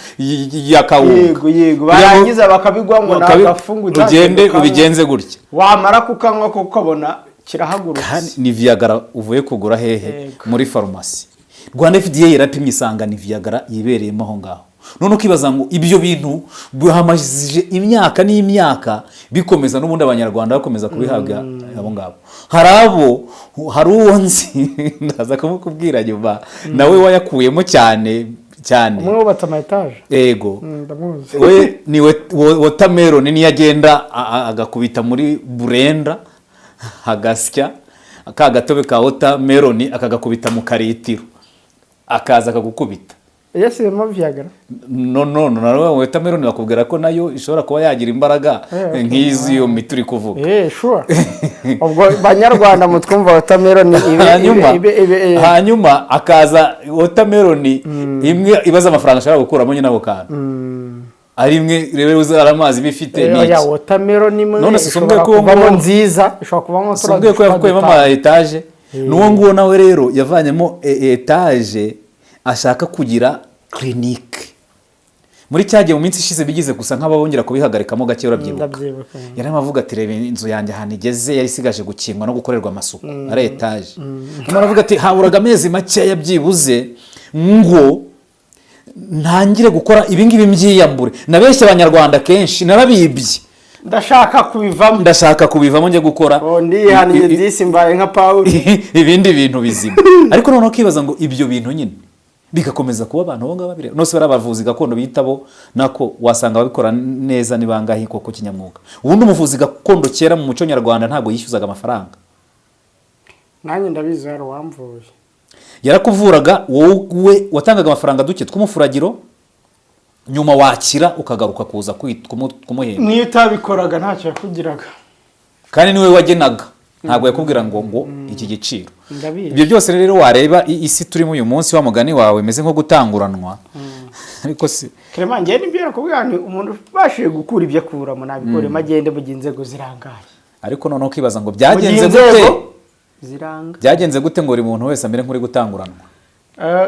y'akawunga. Yego. Kugira ngo Barangiza bakabigwa ngo ni agafungu. Ugende ubigenze gutya. Wamara kukanywa ko ukabona kirahagurutse. Kandi ni Viagra uvuye kugura hehe? Yego. Muri farumasi. Rwanda FDA yarapimye isanga ni Viagra yibereyemo aho ngaho. None ukibaza ngo ibyo bintu bihamajije imyaka n'imyaka bikomeza, n'ubundi abanyarwanda bakomeza kubihabwa abo ngabo. Hari abo, hari uwo nzi, ndaza kumukubwira nyuma, nawe wayakuyemo cyane cyane. Umwe wubatse ama etaje. Yego. Ndamuzi. We ni watermelon, niyo agenda agakubita muri blender, agasya ka gatobe ka watermelon, akagakubita mu karitiro, akaza akagukubita. Yashyizemo Viagra? No, no, no, nawe watermelon bakubwira ko nayo ishobora kuba yagira imbaraga nk'izi iyo miti uri kuvuga. Sure, ubwo banyarwanda mutwumva, watermelon ibe Hanyuma ibe. Hanyuma akaza watermelon imwe, ibaza amafaranga ashobora gukuramo nyine ako kantu ari imwe, rero uzi ari amazi iba ifite Oya, n'iki. Watermelon imwe None se ishobora umbwiye ko uwo kuvamo nguwo- nziza, ishobora kuvamo Si umbwiye ko turiya yakuyemo ducupa ama dutanu. etaje? N'uwo nguwo nawe rero yavanyemo etaje, ashaka kugira clinique muri cyagiye mu minsi ishize bigize gusa nk'ababongera kubihagarikamo gake, urabyibuka? Ndabyibuka. Yarimo avuga ati reba inzu yanjye ahantu igeze, yari isigaje gukingwa no gukorerwa amasuku, ari etaje. Arimo aravuga ati haburaga amezi makeya byibuze ngo ntangire gukora ibingibi, mbyiyambure, nabeshye abanyarwanda kenshi, narabibye. Ndashaka kubivamo. Ndashaka kubivamo njye gukora Oh, ndihaniye disi, mbaye nka Pawulo. Ibindi bintu bizima. Ariko noneho ukibaza ngo ibyo bintu nyine bigakomeza kuba, abantu abo ngabo babireba. Nose bari abavuzi gakondo bitabo nako wasanga babikora neza ni bangahe koko kinyamwuga? Ubundi umuvuzi gakondo kera mu muco nyarwanda ntabwo yishyuzaga amafaranga. Nanjye ndabizi, hari uwamvuye. Yarakuvuraga wowe, watangaga amafaranga duke tw'umufuragiro, nyuma wakira ukagaruka kuza kumuhemba. Niyo utabikoraga ntacyo yakugiraga. Kandi niwe wagenaga, ntabwo yakubwira ngo iki giciro. Ndabizi. Ibyo byose rero wareba isi turimo uyu munsi, wa mugani wawe, imeze nko gutanguranwa, ariko si Clement, njyewe nibyo nakubwira, ni umuntu ubashije gukura ibyo akuramo nabikuremo, agende mu gihe inzego zirangaye. Ariko noneho ukibaza ngo Mu gihe byagenze gute? inzego ziranga. Byagenze gute ngo buri muntu wese amere nk'uri gutanguranwa?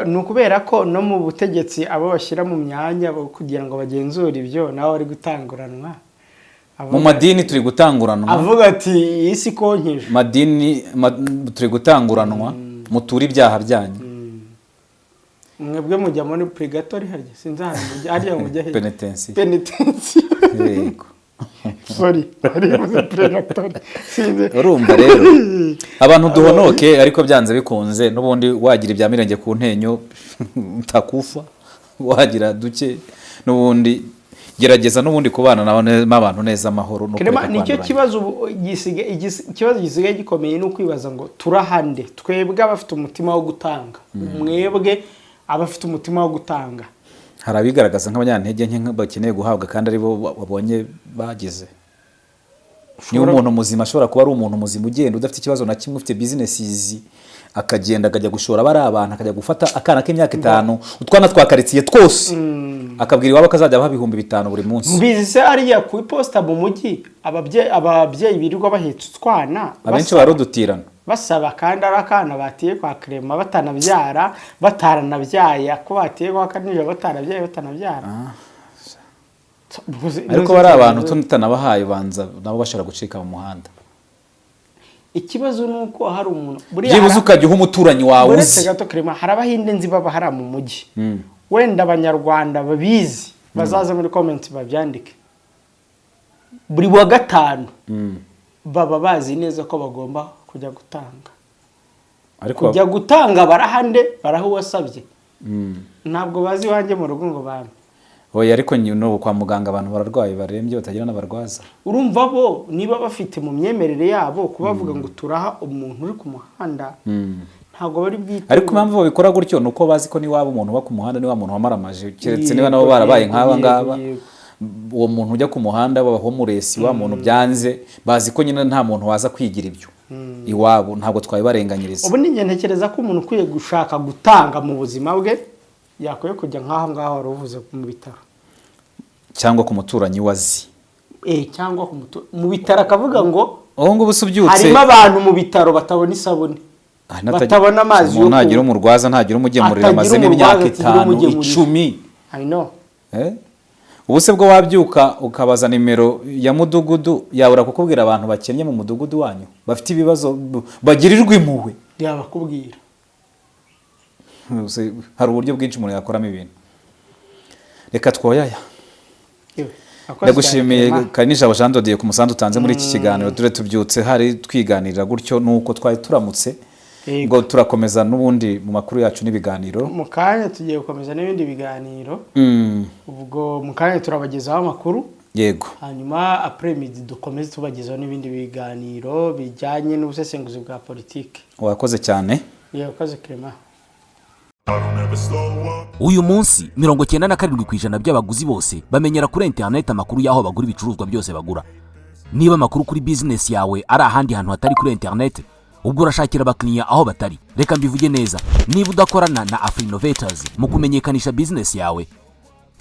Ni ukubera ko no mu butegetsi abo bashyira mu myanya kugira ngo bagenzure ibyo nabo bari gutanguranwa. Mu madini turi gutanguranwa. Avuga ati: "Iyi si konkeje." Madini turi gutanguranwa, muture ibyaha byanyu. Mwebwe mujya muri purigatori harya? Sinzi ahantu mujya harya, mujya he? Penitensiyo. Penitensiyo. Yego. Sorry, nari purigatori, sinzi. Urumva rero, abantu duhonoke, ariko byanze bikunze n'ubundi wagira ibya mirenge ku ntenyo utakufa, wagira duke n'ubundi gerageza n'ubundi kubana n'abantu neza, amahoro no Clement, kureka nicyo kwanduranya. kibazo ubu ikibazo gisigaye gikomeye ni ukwibaza ngo turahande twebwe abafite umutima wo gutanga, mwebwe abafite umutima wo gutanga. Hari abigaragaza nk'abanyantege nke bakeneye guhabwa kandi ari bo babonye bagize. Niba umuntu muzima ashobora kuba ari umuntu muzima ugenda udafite ikibazo na kimwe, ufite bizinesi, akagenda akajya gushora bari abantu, akajya gufata akana k'imyaka 5, utwana twa karitsiye twose, akabwira iwabo ko azajya abaha 5000 buri munsi. Mbizi se hariya ku iposita mu mujyi, ababyeyi birirwa bahetse utwana Abenshi barudutirana. basaba, kandi ari akana batiye kwa Clement batanabyara, bataranabyaye, ako batiye kwa Kanijabo batarabyaye, batanabyara. Ariko bari abantu tutanabahaye, banza nabo bashobora gucika mu muhanda. Ikibazo ni uko hari umuntu buriya Byibuze ukajya uha umuturanyi wawe uretse uzi. gato Clement, hari Abahinde nzi baba hariya mu mujyi. Wenda Abanyarwanda babizi bazaze muri comment babyandike. Buri wa gatanu baba bazi neza ko bagomba kujya gutanga. Ariko Kujya gutanga barahande, baraha uwasabye. Ntabwo bazi iwanjye mu rugo ngo bampe. Oya, ariko n'ubu kwa muganga abantu bararwaye, barembye, batagira n'abarwaza. Urumva bo niba bafite mu myemerere yabo kuba bavuga ngo turaha umuntu uri ku muhanda, ntabwo bari bwite. Ariko impamvu babikora gutyo ni uko bazi ko niwaba umuntu uba ku muhanda ni wa muntu wamaramaje, keretse niba nabo barabaye nk'aba ngaba. Uwo muntu ujya ku muhanda waba homeless, wa muntu byanze, bazi ko nyine nta muntu waza kwigira ibyo iwabo, ntabwo twabibarenganyiriza. Ubu ni ntekereza ko umuntu ukwiye gushaka gutanga mu buzima bwe yakwiye kujya nk'aho ngaho wari uvuze mu bitaro. Cyangwa ku muturanyi wazi. Cyangwa mu bitaro akavuga ngo Ubu ngubu se ubyutse harimo abantu mu bitaro batabona isabune, Ah, batabona amazi yo umuntu ntagira kunywa. umurwaza, ntagira umugemurira, Atagira amazemo umurwaza, imyaka atagira 5, umugemurira. 10. I know. Eh? Ubu se bwo wabyuka ukabaza nimero ya mudugudu, yabura kukubwira abantu bakennye mu mudugudu wanyu bafite ibibazo, bagirirwa impuhwe? Yabakubwira. Hari uburyo bwinshi umuntu yakoramo ibintu. Reka twoyaya. Yewe, akoze Ndagushimiye cyane, Clement. Karinijabo Jean Dodier ku musanzu utanze muri iki kiganiro. Dore tubyutse hari twiganirira gutyo, nuko twari turamutse. Yego. Ngo turakomeza n'ubundi mu makuru yacu n'ibiganiro. Mu kanya tugiye gukomeza n'ibindi biganiro. Ubwo mu kanya turabagezaho amakuru. Hanyuma après-midi dukomeze tubagezaho n'ibindi biganiro bijyanye n'ubusesenguzi bwa politiki. Wakoze cyane. Yewe, ukoze Clement. Uyu munsi 97% by'abaguzi bose bamenyera kuri interineti amakuru y'aho bagura ibicuruzwa byose bagura. Niba amakuru kuri bizinesi yawe ari ahandi hantu hatari kuri interineti, ubwo urashakira abakiriya aho batari. Reka mbivuge neza: niba udakorana na Afrinovators mu kumenyekanisha bizinesi yawe,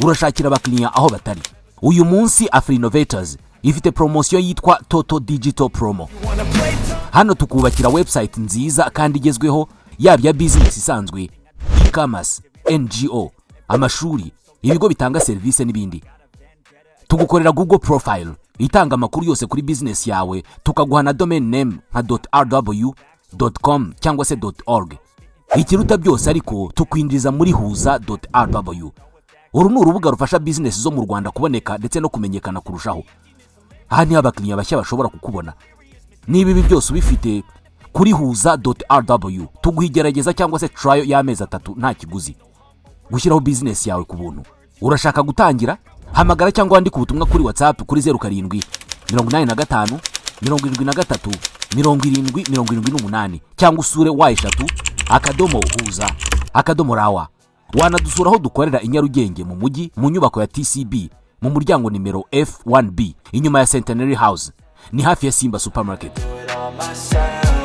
urashakira abakiriya aho batari. Uyu munsi Afrinovators ifite poromosiyo yitwa Toto Digital Promo. Hano tukubakira website nziza kandi igezweho, yaba iya bizinesi isanzwe, e-commerce, NGO, amashuri, ibigo bitanga serivisi n'ibindi. Tugukorera Google profile itanga amakuru yose kuri bizinesi yawe, tukaguha na domain name nka .rw, .com cyangwa se .org. Ikiruta byose ariko, tukwinjiza muri huza .rw. Uru ni urubuga rufasha bizinesi zo mu Rwanda kuboneka ndetse no kumenyekana kurushaho. Aha niho abakiriya bashya bashobora kukubona. Niba ibi byose ubifite, kuri huza .rw tuguha igerageza cyangwa se trial y'amezi 3 nta kiguzi, gushyiraho bizinesi yawe ku buntu. Urashaka gutangira? Hamagara cyangwa wandike ubutumwa kuri WhatsApp kuri 0785 73. 70 78 cyangwa usure www.huza.rw. Wanadusura aho dukorera i Nyarugenge mu mujyi, mu nyubako ya TCB, mu muryango nimero F1B, inyuma ya Centenary House, ni hafi ya Simba Supermarket. It all myself.